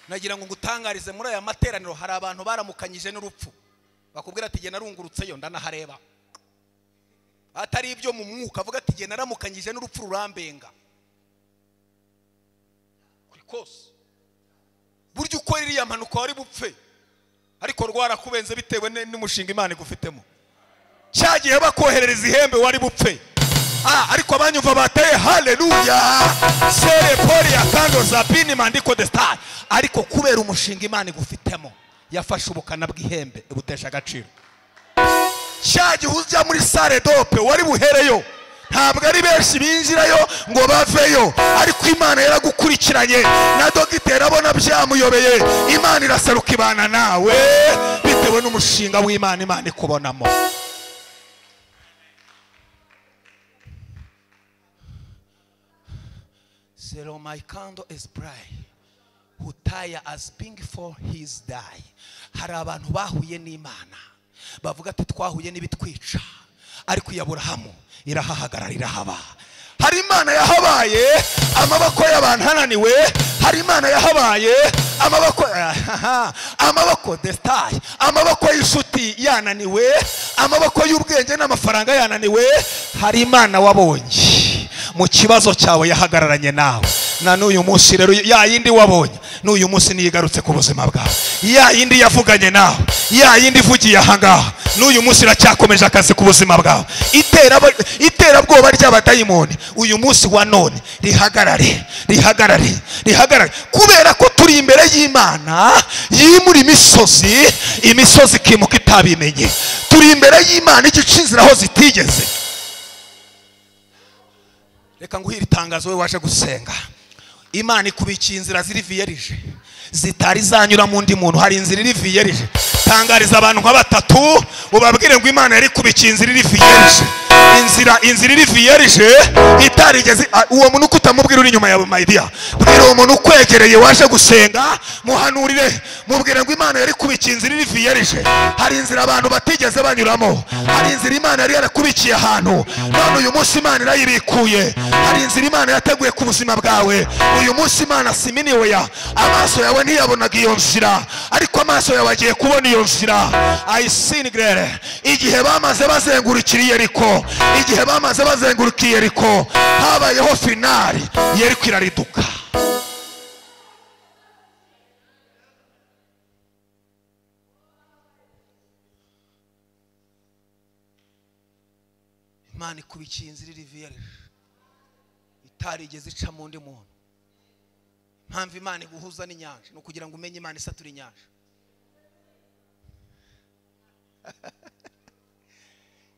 Nagira ngo ngutangarize muri aya materaniro hari abantu baramukanyije n'urupfu, bakubwira ati jye narungurutseyo ndanahareba, atari ibyo mu mwuka, avuga ati jye naramukanyije n'urupfu rurambenga. Kose burya uko iriya mpanuka wari bupfe, ariko rwarakubenze bitewe n'umushinga Imana igufitemo. Cyagiye bakoherereza ihembe wari bupfe, ariko abanyumva bateye haleluya sere pori ya kando zabini mandiko de star. Ariko kubera umushinga Imana igufitemo yafashe ubukana bw'ihembe ibutesha agaciro. Cyagiye ujya muri sale dope wari buhereyo, ntabwo ari benshi binjirayo ngo baveyo, ariko Imana yaragukurikiranye na dogiteri abona byamuyobeye, Imana irasaruka ibana nawe bitewe n'umushinga w'Imana Imana ikubonamo. Zero my candle is bright, who tire as being for his die. Hari abantu bahuye n'Imana bavuga ati twahuye n'ibitwica, ariko iya Aburahamu irahahagarara irahaba. Hari Imana yahabaye amaboko y'abantu ananiwe. Hari Imana yahabaye amaboko destaye, amaboko y'ishuti yananiwe, amaboko y'ubwenge n'amafaranga yananiwe. Hari Imana wabonye mu kibazo cyawe yahagararanye nawe. Na n'uyu munsi rero ya yindi wabonye n'uyu munsi niyigarutse ku buzima bwawe. Ya yindi yavuganye nawe, ya yindi ivugiye aha ngaha, n'uyu munsi iracyakomeje akazi ku buzima bwawe. Iterabwoba ry'abadayimoni uyu munsi wa none rihagarare, rihagarare, rihagarare, kubera ko turi imbere y'Imana yimura imisozi, imisozi ikimuka itabimenye. Turi imbere y'Imana igica inzira aho zitigeze. Reka nguhire itangazo we waje gusenga. Imana ikubikiye inzira ziri vierge zitari zanyura mu ndi muntu. Hari inzira iri vierge. Tangariza abantu nka batatu ubabwire ngo Imana yari kubikiye inzira iri vierge. Inzira iri vierge itarigeze. Uwo muntu kutamubwira uri inyuma yawe my dear, bwira uwo muntu ukwegereye waje gusenga, muhanurire, mubwire ngo Imana yari kubikiye inzira iri vierge. Hari inzira abantu batigeze banyuramo. Hari inzira Imana yari yarakubikiye ahantu, none uyu munsi Imana irayibikuye. Hari inzira Imana yateguye ku buzima bwawe, uyu munsi Imana siminiwe ya amaso yawe ntiyabonaga iyo nzira, ariko amaso yawe agiye kubona iyo nzira. Ayisingrere igihe bamaze bazengurukira Yeriko, igihe bamaze bazenguruka Yeriko, habayeho finali, Yeriko irariduka. Imana ikubikiye inzira iri vierge itarigeze ica mu ndi muntu. Mpamvu Imana iguhuza n'inyanja ni ukugira ngo umenye Imana isatura inyanja.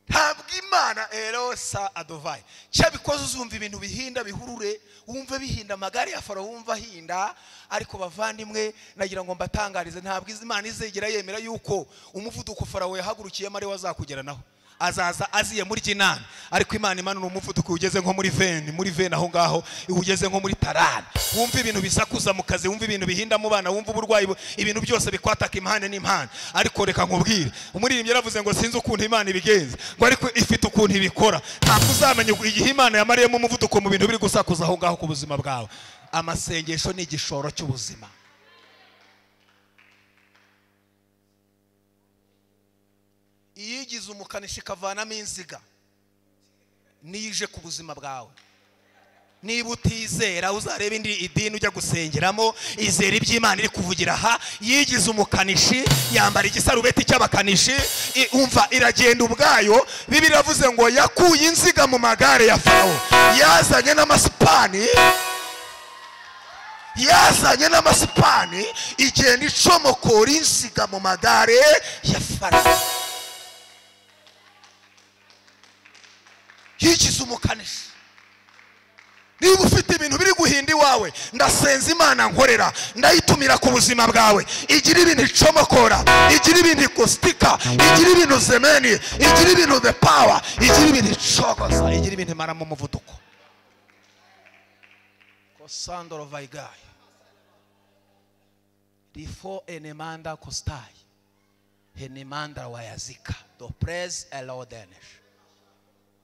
Ntabwo Imana erosa adovai cyabikoze uzumva ibintu bihinda bihurure, wumve bihinda amagare ya Farawo, wumva ahinda. Ariko bavandimwe, nagira ngo mbatangarize, ntabwo Imana izegera yemera yuko umuvuduko Farawo yahagurukiyemo ari wazakugeranaho. Azaza aziye muri kinani, ariko Imana imanura umuvuduko ugeze nko muri veni, muri veni aho ngaho ugeze nko muri tarani. Wumva ibintu bisakuza mu kazi, wumva ibintu bihinda mu bana, wumva uburwayi, ibintu byose bikwataka impande n'impande. Ariko reka nkubwire, umuririmbyi yaravuze ngo sinzi ukuntu Imana ibigenza, ngo ariko ifite ukuntu ibikora. Ntabwo uzamenya igihe Imana yamariyemo umuvuduko mu bintu biri gusakuza aho ngaho ku buzima bwawe. Amasengesho ni igishoro cy'ubuzima. Iyigize umukanishi ikavanamo inziga nije ku buzima bwawe. Niba utizera uzareba indi idini ujya gusengeramo, izera iby'Imana iri kuvugira aha. Yigize umukanishi, yambara igisarubeti cy'abakanishi, umva iragenda ubwayo. Bibiliya iravuze ngo yakuye inziga mu magare ya Farawo, yazanye n'amasipani, yazanye n'amasipani, igenda icomokora inziga mu magare ya Farawo. Yigize umukanishi. Niba ufite ibintu biri guhinda iwawe, ndasenza Imana nkorera, ndayitumira ku buzima bwawe. Igira ibintu icomokora, igira ibintu ikostika, igira ibintu zemeni, igira ibintu the power, igira ibintu icogoza, igira ibintu imaramo umuvuduko. Kosandoro vaigai rifo enemanda kostai enemanda wayazika do prez elodenesh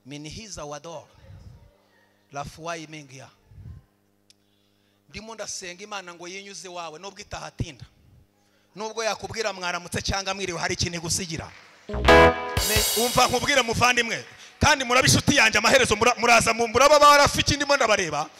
minihiza wador lafuwai mengia. Ndimo ndasenga Imana ngo yinyuze wawe, nubwo itahatinda, nubwo yakubwira mwaramutse cyangwa mwiriwe, hari ikintu igusigira. Umva nkubwire muvandimwe, kandi murabishuti yanjye, amaherezo muraza muraba barafiki. Ndimo ndabareba,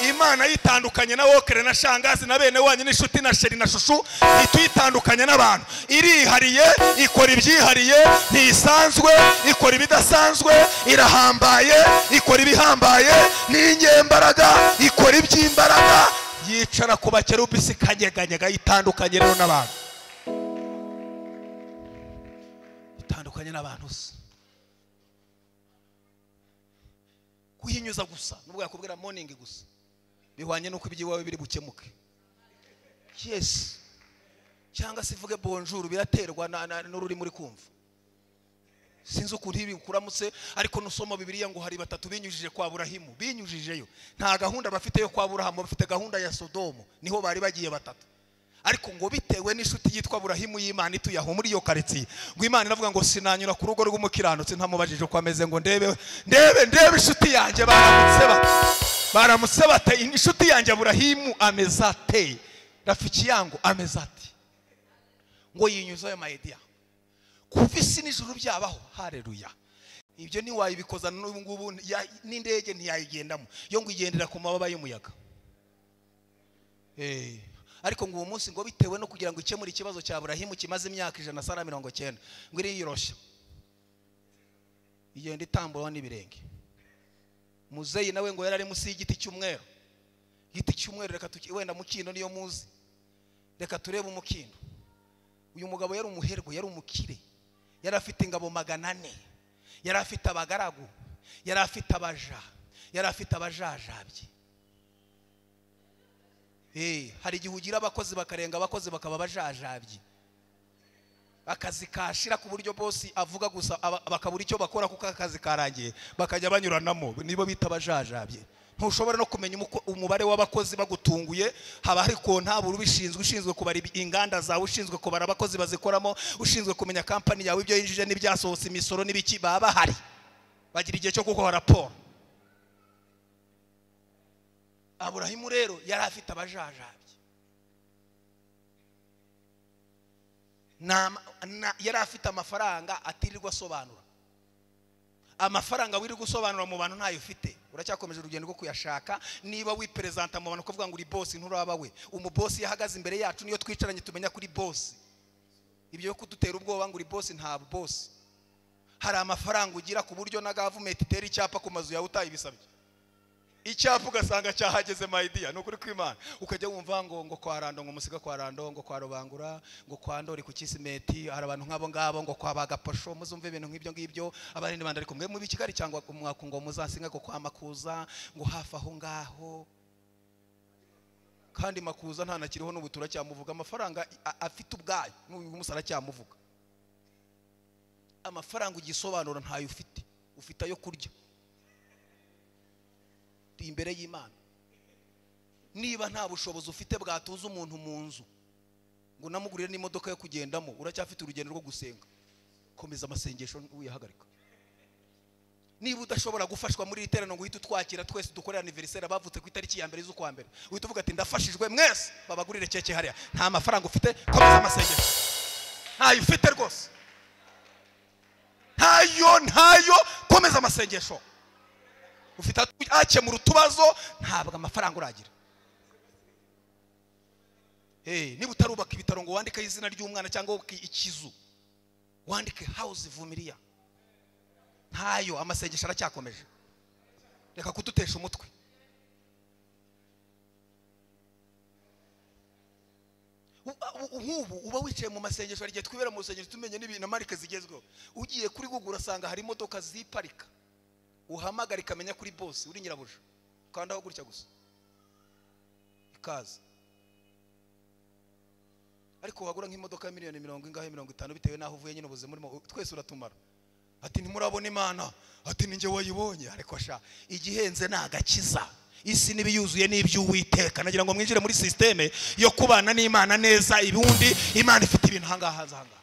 Imana yitandukanye na wokere na shangazi na bene wanyu n'inshuti na sheri na shushu, ituyitandukanye n'abantu. Irihariye, ikora ibyihariye, ntisanzwe, ikora ibidasanzwe, irahambaye, ikora ibihambaye, ni inyembaraga, ikora iby'imbaraga, yicara ku bakerubi ikanyeganyega. Itandukanye rero n'abantu, itandukanye n'abantu se. Kuyinyuza gusa nubwo yakubwira morning gusa bihwanye nuko ibyiwawe biri bukemuke. Yes, cyangwa se ivuge bonjour, biraterwa n'ururimi uri kumva. Sinzi ukuntu ibi kuramutse, ariko nusoma Bibiliya ngo hari batatu binyujije kwa Aburahimu, binyujijeyo. Nta gahunda bafite yo kwa Aburahamu, bafite gahunda ya Sodomu, niho bari bagiye batatu. Ariko ngo bitewe n'inshuti yitwa Burahimu y'Imana ituye aho muri iyo quartier, ngo Imana iravuga ngo sinanyura ku rugo rw'umukiranutsi ntamubajije uko ameze, ngo ndebe ndebe ndebe inshuti yanjye baramutse bate, inshuti yanjye Burahimu ameze ate, rafiki yangu ameze ate. Ngo yinyuza ayo mayidiya kuva isi n'ijuru byabaho. Haleluya. Ibyo ntiwayibikoza n'ubu ngubu, n'indege ntiyayigendamo, yo ngo igendera ku mababa y'umuyaga. Ariko ngo uwo munsi ngo bitewe no kugira ngo ikemure ikibazo cya Burahimu kimaze imyaka 190, ngo iriyoroshya igenda itambura n'ibirenge. Muzeyi nawe ngo yarari munsi y'igiti cy'umweru. Igiti cy'umweru reka wenda mukindo niyo muzi, reka turebe umukindo. Uyu mugabo yari umuherwe, yari umukire, yari afite ingabo 400, yari afite abagaragu, yari afite abaja, yari afite abajajabye. Hari igihe ugira abakozi bakarenga abakozi bakaba bajajabye, akazi kashira ku buryo bosi avuga gusa bakabura icyo bakora kuko akazi karangiye, bakajya banyuranamo, nibo bita abajajabye. Ntushobora no kumenya umubare w'abakozi bagutunguye. Haba hari kontabura ubishinzwe, ushinzwe kubara inganda zawe, ushinzwe kubara abakozi bazikoramo, ushinzwe kumenya kampani yawe ibyo yinjije n'ibyasohotse, imisoro n'ibiki, baba bahari, bagira igihe cyo gukora raporo. Aburahimu rero yari afite abajajabye, yari afite amafaranga atirirwa asobanura. Amafaranga wirirwa usobanura mu bantu ntayo ufite, uracyakomeje urugendo rwo kuyashaka. Niba wiperezanta mu bantu kuvuga ngo uri boss, nturaba we. Umubosi yahagaze imbere yacu, niyo twicaranye tumenya kuri boss. Ibyo yo kudutera ubwoba ngo uri boss, nta boss. Hari amafaranga ugira ku buryo na government itera icyapa ku mazu yawe utayibisabye, icyapa ugasanga cyahageze. My dear, ni ukuri kw'Imana. Ukajya wumva ngo ngo kwa Rando, ngo musiga kwa Rando, ngo kwa Rubangura, ngo kwa Ndori ku Kisimeti, hari abantu nk'abo ngabo, ngo kwa Bagaposho, muzumve ibintu nk'ibyo ngibyo. Abandi bandi ariko mwe mu Kigali cyangwa umwaka ngo muzasinga ngo kwa Makuza, ngo hafi aho ngaho. Kandi Makuza nta nakiriho n'ubutura cyamuvuga, amafaranga afite ubwayo n'uyu musara cyamuvuga. Amafaranga ugisobanura ntayo ufite, ufite ayo kurya imbere y'Imana. Niba nta bushobozi ufite bwatuza umuntu mu nzu ngo namugurire n'imodoka yo kugendamo, uracyafite urugendo rwo gusenga. Komeza amasengesho wihagarika. Niba udashobora gufashwa muri iri teraniro ngo uhite utwakira twese dukorera anniversaire abavutse ku itariki ya 1 z'ukwa mbere, uhite uvuga ati ndafashijwe mwese, babagurire keke hariya, nta mafaranga ufite, komeza amasengesho. Ntayo ufite rwose, ntayo ntayo, komeza amasengesho. Ufite akemura utubazo, ntabwo amafaranga uragira. Niba utarubaka ibitaro ngo wandike izina ry'umwana cyangwa ikizu, wandike house Vumilia, ntayo, amasengesho aracyakomeje. Reka kudutesha umutwe. Nk'ubu uba wicaye mu masengesho, hari igihe twibera mu rusengero tumenye n'ibintu marike zigezweho. Ugiye kuri Google urasanga hari imodoka ziparika, uhamagara ikamenya kuri boss uri nyirabuja, ukandaho gutya gusa ikaza. Ariko wagura nk'imodoka ya miliyoni 50 bitewe n'aho uvuye nyine ubuzima urimo, twese uratumara. Ati ntimurabona Imana, ati ninjye wayibonye. Ariko sha, igihenze ni agakiza. Isi n'ibiyuzuye n'iby'Uwiteka. Nagira ngo mwinjire muri systeme yo kubana n'Imana neza. Ibundi Imana ifite ibintu ahangaha ahangaha,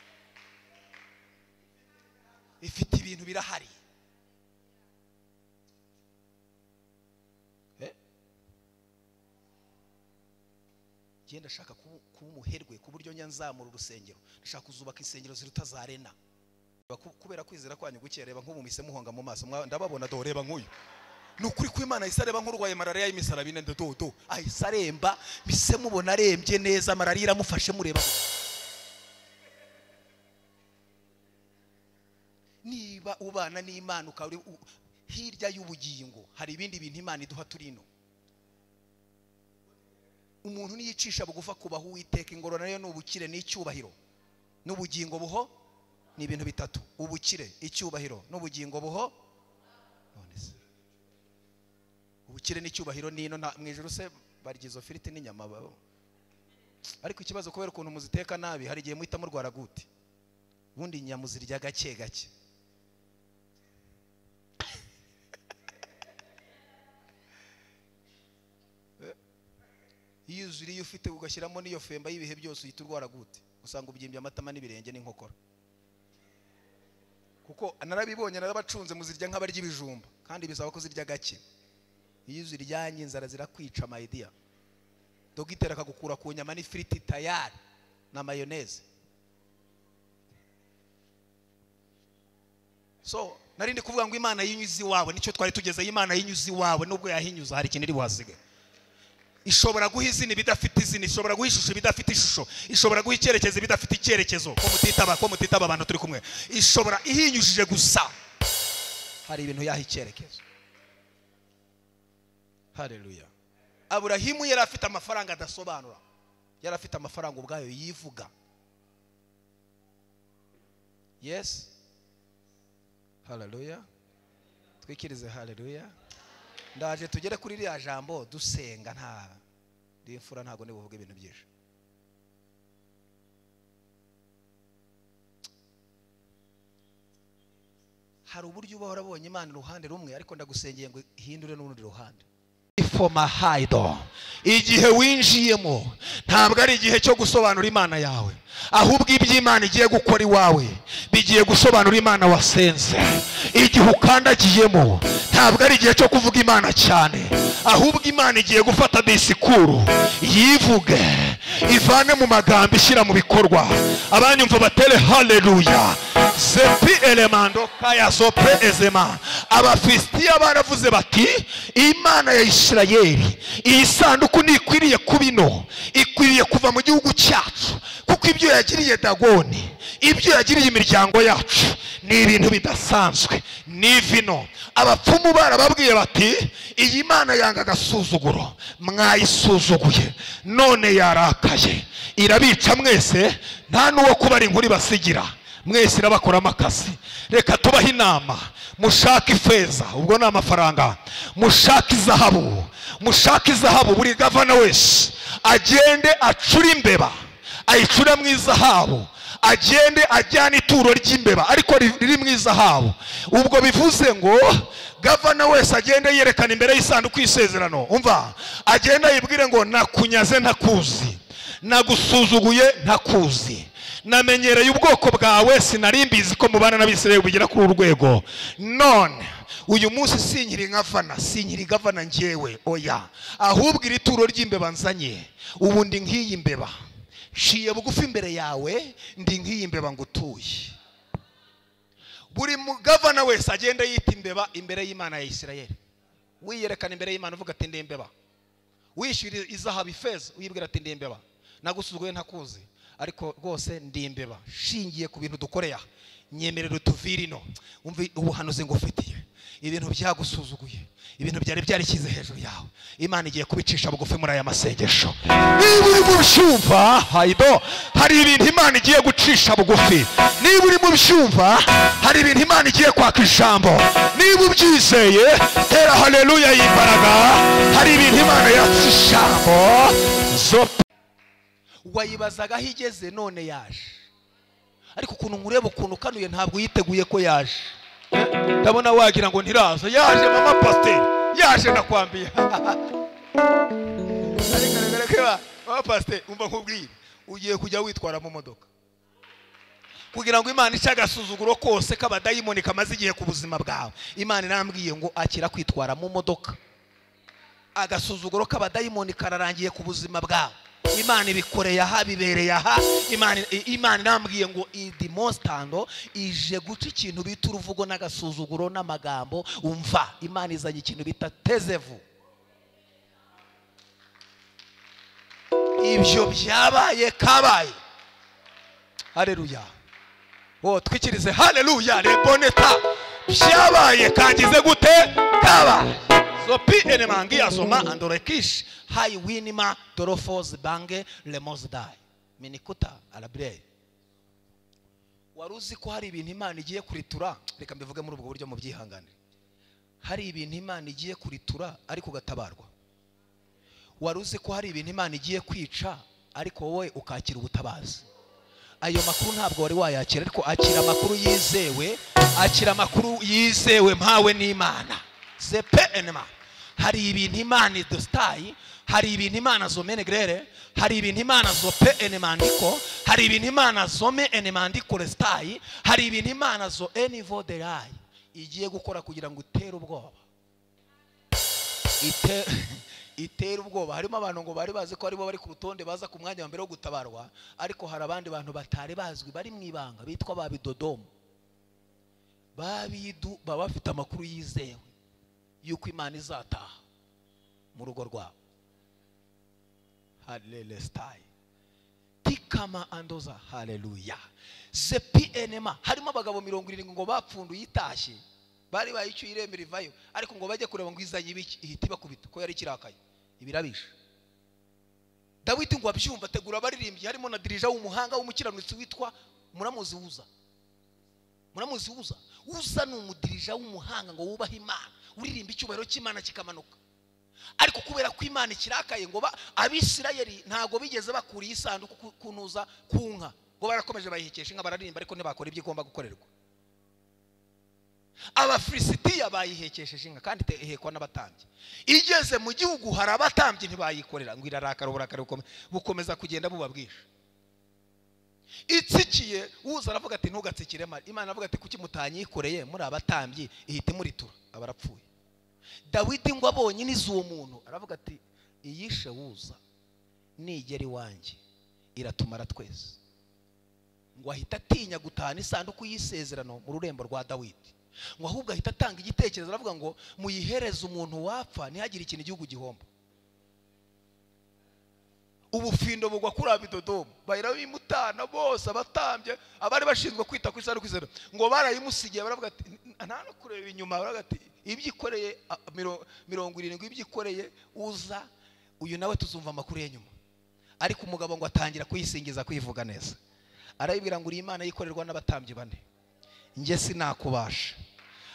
ifite ibintu birahari. Ndashaka kuba umuherwe ku buryo njya nzamura urusengero. Ndashaka kuzubaka insengero ziruta za arena. Kubera kwizera kwanyu guke, reba nk'ubu mise muhonga mu maso, ndababona do, reba nk'uyu. Ni ukuri kw'Imana, ahise areba nk'urwaye malariya y'imisaraba ine, do do, ahise aremba, mise mubona arembye neza, malariya iramufashe mureba. Niba ubana n'Imana ukaba hirya y'ubugingo, hari ibindi bintu Imana iduha turino. Umuntu niyicisha bugufa kubaho Uwiteka, ingororano yo n'ubukire n'icyubahiro n'ubugingo buho. Ni ibintu bitatu: ubukire, icyubahiro n'ubugingo buho. None se ubukire n'icyubahiro nino mu ijuru se barya izo firiti n'inyama? Ariko ikibazo kubera ukuntu muziteka nabi, hari igihe muhita murwara gute. Ubundi inyama uzirya gake gake. Iyo uzuriye ufite ugashyiramo n'iyo femba y'ibihe byose uhita urwara gute? Usanga ubyimbye amatama n'ibirenge n'inkokora. Kuko narabibonye, narabacunze, muzirya nk'abarya ibijumba, kandi bisaba ko zirya gake. Iyo uziryanye inzara zirakwica my dear. Dogiteri akagukura ku nyama n'ifiriti tayari na mayonnaise. So nari ndi kuvuga ngo Imana yinyuze iwawe, nicyo twari tugeze. Imana yinyuze iwawe, nubwo yahinyuza hari ikintu iri buhasige. Ishobora guha izina ibidafite izina, ishobora guha ishusho ibidafite ishusho, ishobora guha icyerekezo ibidafite icyerekezo. Ko mutitaba abantu turi kumwe. Ishobora ihinyujije gusa, hari ibintu yaha icyerekezo. Haleluya. Aburahimu yari afite amafaranga adasobanura, yari afite amafaranga ubwayo yivuga. Yes. Haleluya. Twikirize haleluya. Ndaje tugere kuri ririya jambo dusenga, nta ndimfura ntago nibuvuga ibintu byinshi. Hari uburyo uba warabonye Imana uruhande rumwe, ariko ndagusengeye ngo ihindure n'urundi ruhande. Ifomahaido. Igihe winjiyemo ntabwo ari igihe cyo gusobanura Imana yawe, ahubwo iby'Imana igiye gukora iwawe bigiye gusobanura Imana wasenze. Igihe ukandagiyemo ntabwo ari igihe cyo kuvuga Imana cyane, ahubwo Imana igiye gufata disikuru yivuge, ivane mu magambo ishyira mu bikorwa. Abanyumva batere haleluya. Zepi elemando kaya sopre ezema. Abafilisitiya baravuze bati Imana ya Isirayeli, iyi sanduku ntikwiriye kuba ino, ikwiriye kuva mu gihugu cyacu, kuko ibyo yagiriye Dagoni, ibyo yagiriye imiryango yacu ni ibintu bidasanzwe, ni vino. Abapfumu barababwiye bati iyi Mana yanga agasuzuguro, mwayisuzuguye none yarakaye, irabica mwese, nta n'uwo kubara inkuru basigira, mwese irabakoramo akazi. Reka tubahe inama, mushake ifeza, ubwo ni amafaranga, mushake izahabu, mushake izahabu. Buri gavana wese agende acure imbeba, ayicure mu izahabu, agende ajyane ituro ry'imbeba ariko riri mu izahabu. Ubwo bivuze ngo gavana wese agende yerekana imbere y'isanduku y'isezerano, umva, agende ayibwire ngo nakunyaze ntakuzi, nagusuzuguye ntakuzi, namenyereye ubwoko bwawe, sinari mbizi ko mubana n'Abisirayeli bugera kuri urwego. None uyu munsi sinkiri nkavana, sinkiri gavana njyewe, oya, ahubwo iri turo ry'imbeba nzanye, ubu ndi nk'iyi mbeba, nciye bugufi imbere yawe, ndi nk'iyi mbeba ngutuye. Buri mugavana wese agenda yita imbeba imbere y'Imana ya Isirayeli. Wiyerekana imbere y'Imana uvuga ati ndi imbeba, wishyura izahabu ifeza uyibwira ati ndi imbeba, nagusuzuguye ntakuzi, ariko rwose ndi imbeba, shingiye ku bintu dukoreye, nyemerera utuvire ino. Umva ubuhanuzi ngufitiye, ibintu byagusuzuguye, ibintu byari byarishyize hejuru yawe, Imana igiye kubicisha bugufi muri aya masengesho. Niba uri mu byumva haido, hari ibintu Imana igiye gucisha bugufi. Niba uri mu byumva, hari ibintu Imana igiye kwaka ijambo. Niba ubyizeye tera haleluya y'imbaraga. Hari ibintu Imana yatse ijambo. Wayibazaga aho igeze none yaje, ariko ukuntu nkureba ukuntu kanuye ntabwo yiteguye ko yaje. Ndabona wagira ngo ntiraza. Yaje mama pasiteri, yaje nakwambiye. Ariko mama pasiteri, umva nkubwire, ugiye kujya witwara mu modoka kugira ngo Imana ice agasuzuguro kose k'abadayimoni kamaze igihe ku buzima bwawe. Imana irambwiye ngo akira kwitwara mu modoka. Agasuzuguro k'abadayimoni kararangiye ku buzima bwawe. Imana ibikoreye aha, bibereye aha. Imana irambwiye ngo idimostando ije guca ikintu bita uruvugo n'agasuzuguro n'amagambo. Umva, Imana izanye ikintu bita tezevu. Ibyo byabaye kabaye. Haleluya. Oh, twikirize haleluya. Reboneta byabaye kagize gute? Kabaye. Zopi enemangi azoma andorekish hai winima dorofos bange lemozdai minikuta alabre. Waruzi ko hari ibintu Imana igiye kuritura? Reka mbivuge muri ubwo buryo mu byihanganire. Hari ibintu Imana igiye kuritura ariko ugatabarwa. Waruzi ko hari ibintu Imana igiye kwica ariko wowe ukakira ubutabazi. Ayo makuru ntabwo wari wayakira, ariko akira amakuru yizewe, akira amakuru yizewe mpawe n'Imana. Zepe enema. Hari ibintu Imana idositayi, hari ibintu Imana zomene grere, hari ibintu Imana zope enemandiko, hari ibintu Imana zome enemandiko restayi, hari ibintu Imana zo enivo derai igiye gukora kugira ngo itere ubwoba. Itera ubwoba. Harimo abantu ngo bari bazi ko aribo bari ku rutonde baza ku mwanya wa mbere wo gutabarwa, ariko hari abandi bantu batari bazwi bari mu ibanga bitwa babidodomo. Babidu baba bafite amakuru yizewe yuko Imana izataha mu rugo rwabo. Hallelujah. Tikama andoza. Hallelujah. Zepi enema. Harimo abagabo 70 ngo bapfunduye itashye, bari bayicyuye iremera ivayo, ariko ngo bajye kureba ngo izanye ibiki, ihita ibakubita ko yari kirakaye ibirabisha. Dawidi ngo abyumva ategura abaririmbyi, harimo na dirija w'umuhanga w'umukiranutsi witwa Muramuzi Uza. Muramuzi Uza. Uza ni umudirija w'umuhanga ngo wubaha Imana, uririmba icyubahiro cy'Imana kikamanuka. Ariko kubera ko Imana ikirakaye ngo Abisirayeli ntago bigeze bakura isanduku kunuza ku nka, ngo barakomeje bayihekesha inka bararirimba, ariko ntibakora ibyo igomba gukorerwa. Abafilisitiya bayihekesheje inka kandi ihekwa n'abatambyi. Igeze mu gihugu hari abatambyi ntibayikorera, ngo irarakara, uburakari bukomeza kugenda bubabwisha. Itsikiye Uza aravuga ati ntugatsikire mari. Imana aravuga ati kuki mutanyikoreye muri abatambyi, ihita imuritura abarapfuye. Dawidi ngo abonye nizuwo muntu aravuga ati iyishe Uza nigera iwanjye iratumara twese. Ngo ahita atinya gutahana isanduku y'isezerano mu rurembo rwa Dawidi, ngo ahubwo ahita atanga igitekerezo aravuga ngo muyihereze umuntu wapfa ntihagire ikintu igihugu gihomba. Ubufindo bugwa kuri Abidodomu, bayirabimutana bose abatambye abari bashinzwe kwita ku isanduku y'isezerano, ngo barayimusigiye baravuga ati nta no kureba inyuma, baravuga ati ibyikoreye 70 ibyikoreye Uza uyu nawe tuzumva amakuru ye nyuma. Ariko umugabo ngo atangira kuyisingiza kuyivuga neza, arayibwira ngo uri Imana yikorerwa n'abatambyi bane, njye sinakubasha,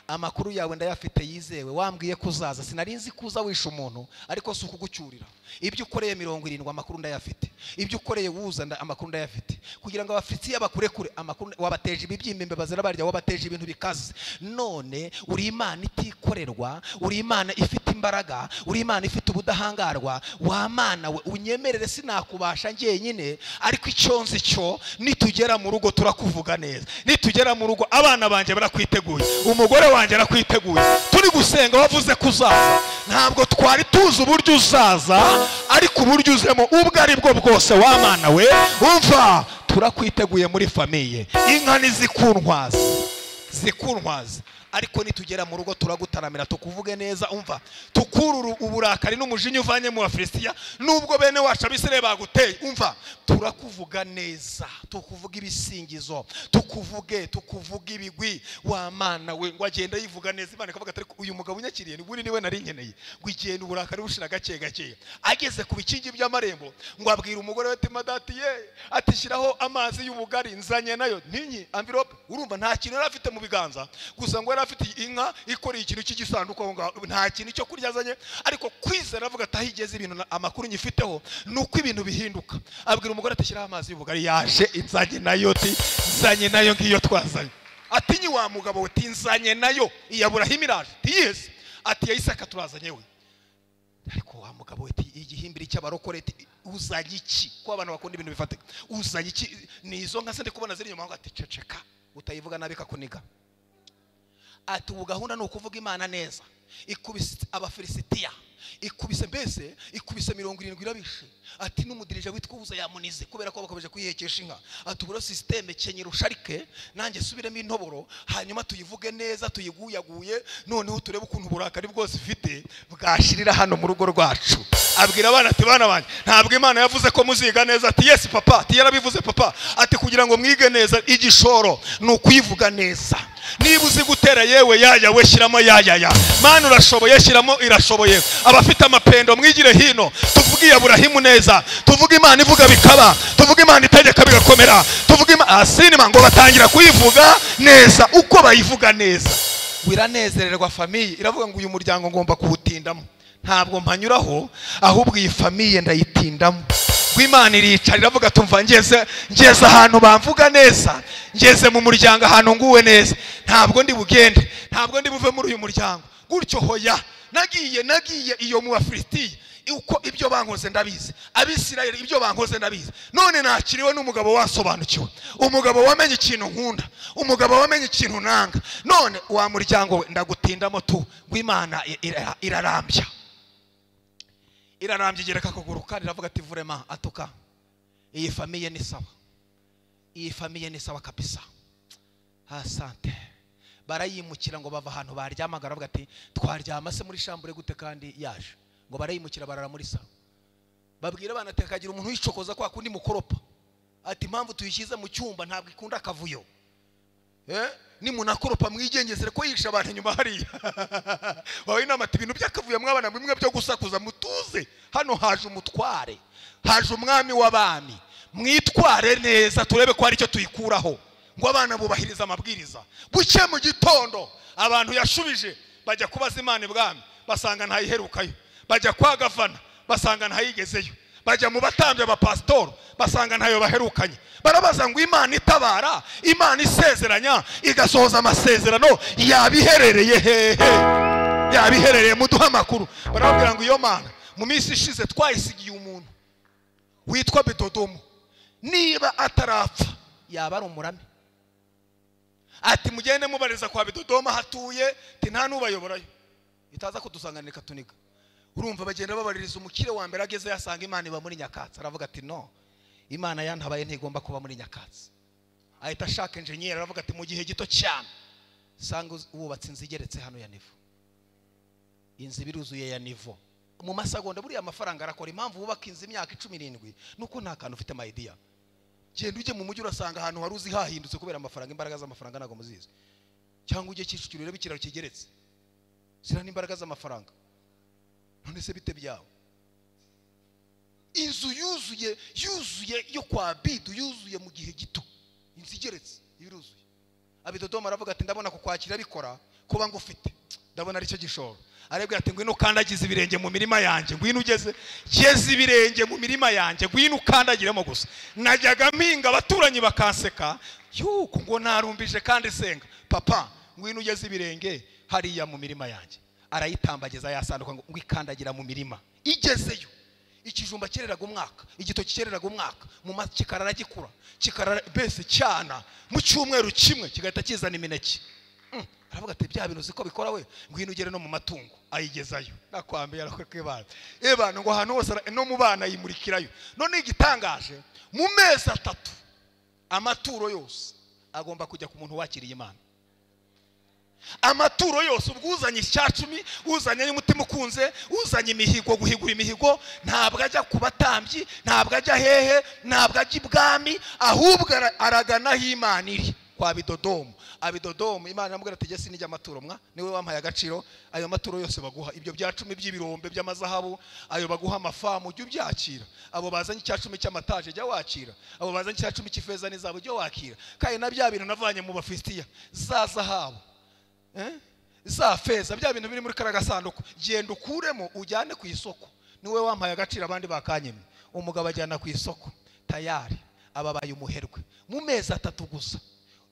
amakuru yawe ndayafite yizewe, wambwiye ko uzaza, sinari nzi kuza wisha umuntu ariko si ukugucyurira, ibyo ukoreye 70 amakuru ndayafite, ibyo ukoreye Uza amakuru ndayafite, kugira ngo Abafilisitiya bakurekure amakuru, wabateje ibibyimba bazira barya, wabateje ibintu bikaze. None uri Imana itikorerwa, uri Imana ifite imbaraga, uri Imana ifite ubudahangarwa, wa Mana we unyemerere sinakubasha njyenyine, ariko icyo nzi cyo nitugera mu rugo turakuvuga neza, nitugera mu rugo abana banjye barakwiteguye, umugore wanjye arakwiteguye, turi gusenga wavuze ko uzaza, ntabwo twari tuzi uburyo uzaza, ariko uburyo uzemo ubwo ari bwo bwose wa Mana we umva turakwiteguye muri famiye. Inka nizikuntwaza zikuntwaza, ariko nitugera mu rugo turagutaramira tukuvuge neza, umva tukururu uburakari n'umujinya uvanye mu Bafilisitiya, nubwo bene wacu Abisirayeli baguteye, umva turakuvuga neza, tukuvuga ibisingizo, tukuvuge ibigwi wa Mana we. Ngo agenda yivuga neza, Imana ikavuga ati uyu mugabo unyakiriye ni niwe nari nkeneye. Ngo igenda uburakari bushira gake gake, ageze ku bikingi by'amarembo ngo abwira umugore we ati madati ye, ati shyiraho amazi y'ubugari nzanye nayo ntinyi envelope. Urumva nta kintu yari afite mu biganza, gusa ngo yari afite inka ikoreye ikintu cy'igisanduku aho ngaho, nta kintu cyo kurya azanye, ariko kwizera aravuga ati aho igeze ibintu amakuru nyifiteho nuko ibintu bihinduka. Abwira umugore ati shyiraho amazi y'ubugari, yaje inzanye nayo, ati nzanye nayo ngiyo twazanye. Ati nyi wa mugabo we, ati nzanye nayo iya Aburahimu iraje, ati yes, ati ya Isaka turazanye we. Ariko wa mugabo we, ati igihimbiri cy'abarokore, ati uzanye iki ko abantu bakunda ibintu bifatika, uzanye iki? Ni izo nka se ndi kubona ziri inyuma. Ati ceceka utayivuga nabi kakuniga. Ati ubu gahunda ni ukuvuga Imana neza, ikubise Abafilisitiya, ikubise mbese ikubise 70 irabishe. Ati n'umudirija witwa Uza yamunize kubera ko bakomeje kwihekesha inka. Ati uburo systeme kenyera usharike nanjye subiremo intoboro, hanyuma tuyivuge neza tuyiguyaguye, noneho turebe ukuntu uburakari bwose ifite bwashirira hano mu rugo rwacu. Abwira abana ati bana banjye ntabwo Imana yavuze ko muziga neza. Ati yes papa, ati yarabivuze papa, ati kugira ngo mwige neza igishoro ni ukuyivuga neza. Niba uzi gutera yewe yaya we shyiramo yaya, Mana urashoboye shyiramo irashoboye. Abafite amapendo mwigire hino, tuvuge Aburahimu neza, tuvuge Imana ivuga bikaba, tuvuge Imana itegeka bigakomera, tuvuge Imana asinima. Ngo batangira kuyivuga neza, uko bayivuga neza wiranezererwa famiye iravuga ngo uyu muryango ngomba kuwutindamo, ntabwo mpanyuraho ahubwo iyi famiye ndayitindamo. Imana iricara iravuga tumva ngeze ahantu bamvuga neza, ngeze mu muryango ahantu nguwe neza, ntabwo ndi bugende, ntabwo ndi buve muri uyu muryango gutyo, hoya Nagiye iyo mu Bafilisitiya, uko ibyo bankoze ndabizi, Abisirayeli ibyo bankoze ndabizi. None nakiriwe n'umugabo wasobanukiwe, umugabo wamenye ikintu nkunda, umugabo wamenye ikintu nanga. None wa muryango we ndagutindamo tu ngo Imana irarambya. Irarambya igereka kuguruka, iravuga ati vraiment atuka iyi famille ni sawa, iyi famille ni sawa kabisa, asante. Barayimukira ngo bava ahantu baryamaga, baravuga ati twaryama se muri chambre gute kandi yaje. Ngo barayimukira barara muri salo. Babwira abana ati kagira umuntu yicokoza kwa kundi mukoropa, ati impamvu tuyishyize mu cyumba ntabwo ikunda akavuyo, ni munakoropa mwigengesere ko yisha abantu nyuma hariya. Wawe inama ati ibintu by'akavuyo mwabana bimwe byo gusakuza mutuze, hano haje umutware, haje umwami w'abami, mwitware neza turebe ko hari icyo tuyikuraho. Ngo abana bubahiriza amabwiriza. Buke mu gitondo abantu yashubije bajya kubaza Imana ibwami, basanga ntayiherukayo. Bajya kwa gavana, basanga ntayigezeyo. Bajya mu batambye abapasitoro, basanga ntayo baherukanye. Barabaza ngo Imana itabara, Imana isezeranya igasohoza amasezerano, yabiherereye hehe? Yabiherereye muduha amakuru. Barababwira ngo iyo Mana mu minsi ishize twayisigiye umuntu witwa Bidodomu, niba atarapfa yaba ari umurame. Ati mugende mubariza kwa Bidodoma hatuye, ati nta nubayoborayo, itaza kudusanganira ikatuniga. Urumva bagenda babaririza umukire wa mbere ageze yasanga Imana iba muri nyakatsi. Aravuga ati no, Imana yantabaye ntigomba kuba muri nyakatsi. Ahita ashaka engineer, aravuga ati mu gihe gito cyane sanga wubatse inzu igeretse hano ya nivo, inzu ibiruzuye ya nivo mu masegonda. Buriya amafaranga arakora. Impamvu wubaka inzu imyaka 17 nuko nta kantu ufite my idea. Genda ujye mu mujyi urasanga ahantu wari uzi hahindutse kubera amafaranga. Imbaraga z'amafaranga ntabwo muzizi. Cyangwa ujye Kicukiro urebe ikiraro kigeretse, zira n'imbaraga z'amafaranga. None se bite byawe? Inzu yuzuye yo kwa Bidu yuzuye mu gihe gito, inzu igeretse iruzuye. Abidodoma aravuga ati ndabona kukwakira bikora kuba ngufite, ndabona ari cyo gishoro. Arebwa ati ngwino ukandagize ibirenge mu mirima yanjye, ngwino ugeze geze ibirenge mu mirima yanjye, ngwino ukandagiremo gusa. Najyaga mpinga abaturanyi bakanseka yuko ngo narumbije kandi senga, papa ngwino ugeze ibirenge hariya mu mirima yanjye. Arayitambagiza yasanduka ngo ikandagira mu mirima. Igezeyo ikijumba cyereraga umwaka, igitoki cyereraga umwaka, mu kikarara gikura, kikarara bese cyana mu cyumweru kimwe kigahita kizana imineke. Aravuga ati bya bintu ziko bikora we, ngwino ugere no mu matungo. Ayigezayo nakwambiye arakwibana ebana ngo ahantu hose no mu bana yimurikirayo. None igitangaje mu mezi 3 amaturo yose agomba kujya ku muntu wakiriye Imana. Amaturo yose, ubwuzanye icyacumi, uzanye y'umutima ukunze, uzanye imihigo, guhigura imihigo, ntabwo ajya ku batambyi, ntabwo ajya hehe, ntabwo ajya ibwami, ahubwo aragana aho Imana iri kwa Bidodomu. Abidodomu Imana iramubwira ati jye sinijya amaturo mwa, niwe wampaye agaciro. Ayo maturo yose baguha, ibyo bya 10 by'ibirombe by'amazahabu, ayo baguha amafamu ujye ubyakira. Abo bazanye icya 10 cy'amataje jya wakira, abo bazanye icya 10 cy'ifeza n'izahabu jya wakira. Kandi na bya bintu navanye mu Bafilisitiya, za zahabu, za feza, bya bintu biri muri karagasanduku, genda ukuremo ujyane ku isoko, niwe wampaye agaciro abandi bakanyemye. Umugabo ajyana ku isoko, tayari ababaye umuherwe. Mu mezi 3 gusa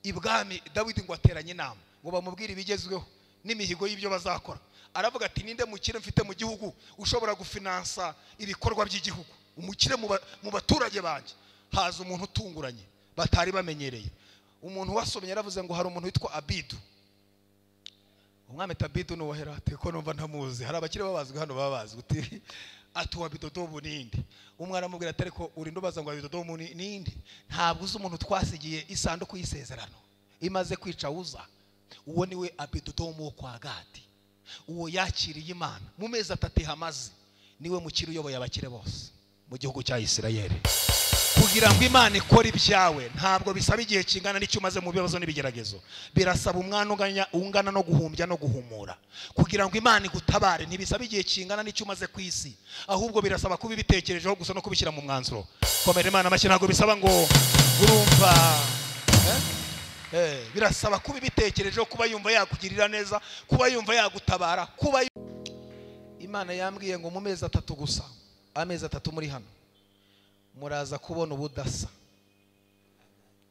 ibwami Dawidi ngo ateranye inama ngo bamubwire ibigezweho n'imihigo y'ibyo bazakora. Aravuga ati ninde mukire mfite mu gihugu ushobora gufinansa ibikorwa by'igihugu, umukire mu baturage banjye? Haza umuntu utunguranye batari bamenyereye. Umuntu wasomye yaravuze ngo hari umuntu witwa Abidu. Umwami Tabidu no wahera ati ko numva ntamuzi, hari abakire babazwe hano babazwe uti atuwa Bidodomu ninde? Umwe aramubwira ati ariko uri ndubaza ngo Bidodomu ninde? Ntabwo uzi umuntu twasigiye isanduku y'isezerano imaze kwica uza, uwo niwe Abidodomu wo kwa Gadi, uwo yakiriye Imana mu mezi 3 hamaze, niwe mukire uyoboye abakire bose mu gihugu cya Isirayeli. Kugira ngo Imana ikore ibyawe ntabwo bisaba igihe kingana n'icyo umaze mu bibazo n'ibigeragezo, birasaba umwana ungana no guhumbya no guhumura. Kugira ngo Imana igutabare ntibisaba igihe kingana n'icyo umaze ku isi, ahubwo birasaba kuba ibitekerejeho gusa no kubishyira mu mwanzuro. Komera Imana amashyi. Ntabwo bisaba ngo urumva, birasaba kuba ibitekerejeho, kuba yumva yakugirira neza, kuba yumva yagutabara, kuba Imana yambwiye ngo mu mezi 3 gusa, amezi 3 muri hano muraza kubona ubudasa.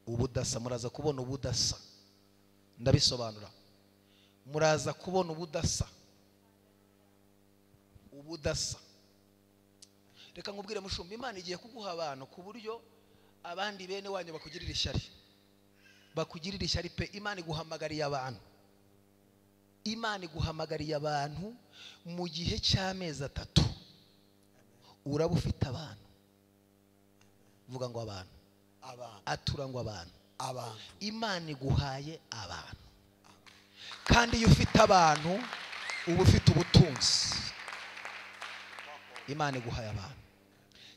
Ubudasa, muraza kubona ubudasa. Ndabisobanura. Muraza kubona ubudasa. Ubudasa. Reka nkubwire mushumba, Imana igiye kuguha abantu ku buryo abandi bene wanyu bakugirira ishyari. Bakugirira ishyari pe. Imana iguhamagariye abantu. Imana iguhamagariye abantu mu gihe cy'amezi 3. Uraba ufite abantu. Vuga ngo abantu. Abantu. Atura ngo abantu. Abantu. Imana iguhaye abantu. Kandi iyo ufite abantu uba ufite ubutunzi. Imana iguhaye abantu.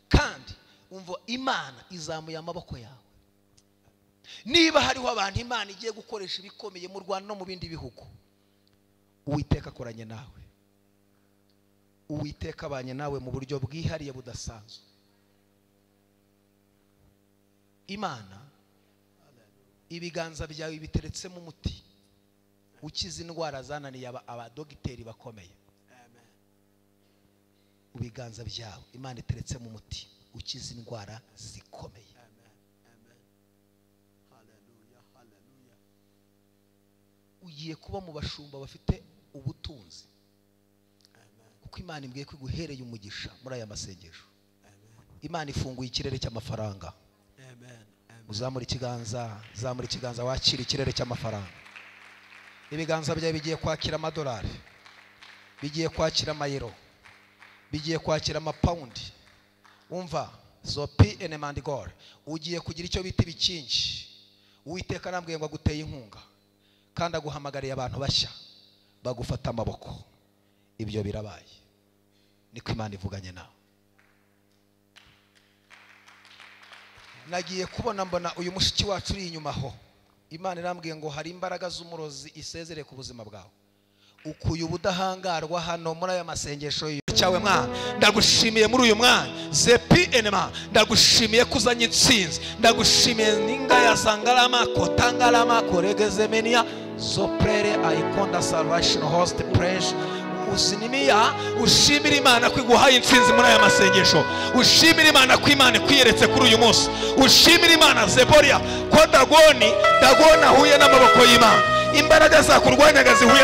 Kandi umva, Imana izamuye amaboko yawe. Niba hariho abantu Imana igiye gukoresha ibikomeye mu Rwanda no mu bindi bihugu, Uwiteka akoranye nawe. Uwiteka abanye nawe mu buryo bwihariye budasanzwe. Imana ibiganza byawe biteretsemo umuti ukiza indwara zananiye abadogiteri bakomeye. Mu biganza byawe Imana iteretsemo umuti ukiza indwara zikomeye. Ugiye kuba mu bashumba bafite ubutunzi, kuko Imana imbwiye ko iguhereye umugisha muri aya masengesho. Imana ifunguye ikirere cy'amafaranga. Uzamura ikiganza, zamura ikiganza wakira ikirere cy'amafaranga. Ibiganza byawe bigiye kwakira amadolari, bigiye kwakira amayero, bigiye kwakira amapawundi. Umva zopi enemandigore, ugiye kugira icyo bita ibikingi. Uwiteka arambwiye ngo aguteye inkunga, kandi aguhamagariye abantu bashya bagufata amaboko. Ibyo birabaye, niko Imana ivuganye nawe. Nagiye kubona mbona uyu mushiki wacu uri inyuma aho. Imana irambwiye ngo hari imbaraga z'umurozi isezereye ku buzima bwawe. Ukuye ubudahangarwa hano muri aya masengesho cyawe mwana. Ndagushimiye muri uyu mwanya zepi enema, ndagushimiye kuzanye intsinzi, ndagushimiye ninga ya sangarama kotangarama koregezemenia zoprere ayikonda salvation host praise usinimiya. Ushimira Imana ko iguhaye intsinzi muri aya masengesho. Ushimira Imana ko Imana ikwiyeretse kuri uyu munsi. Ushimira Imana zeboria ko Dagoni ahuye n'amaboko y'Imana. Imbaraga zakurwanyaga zihuye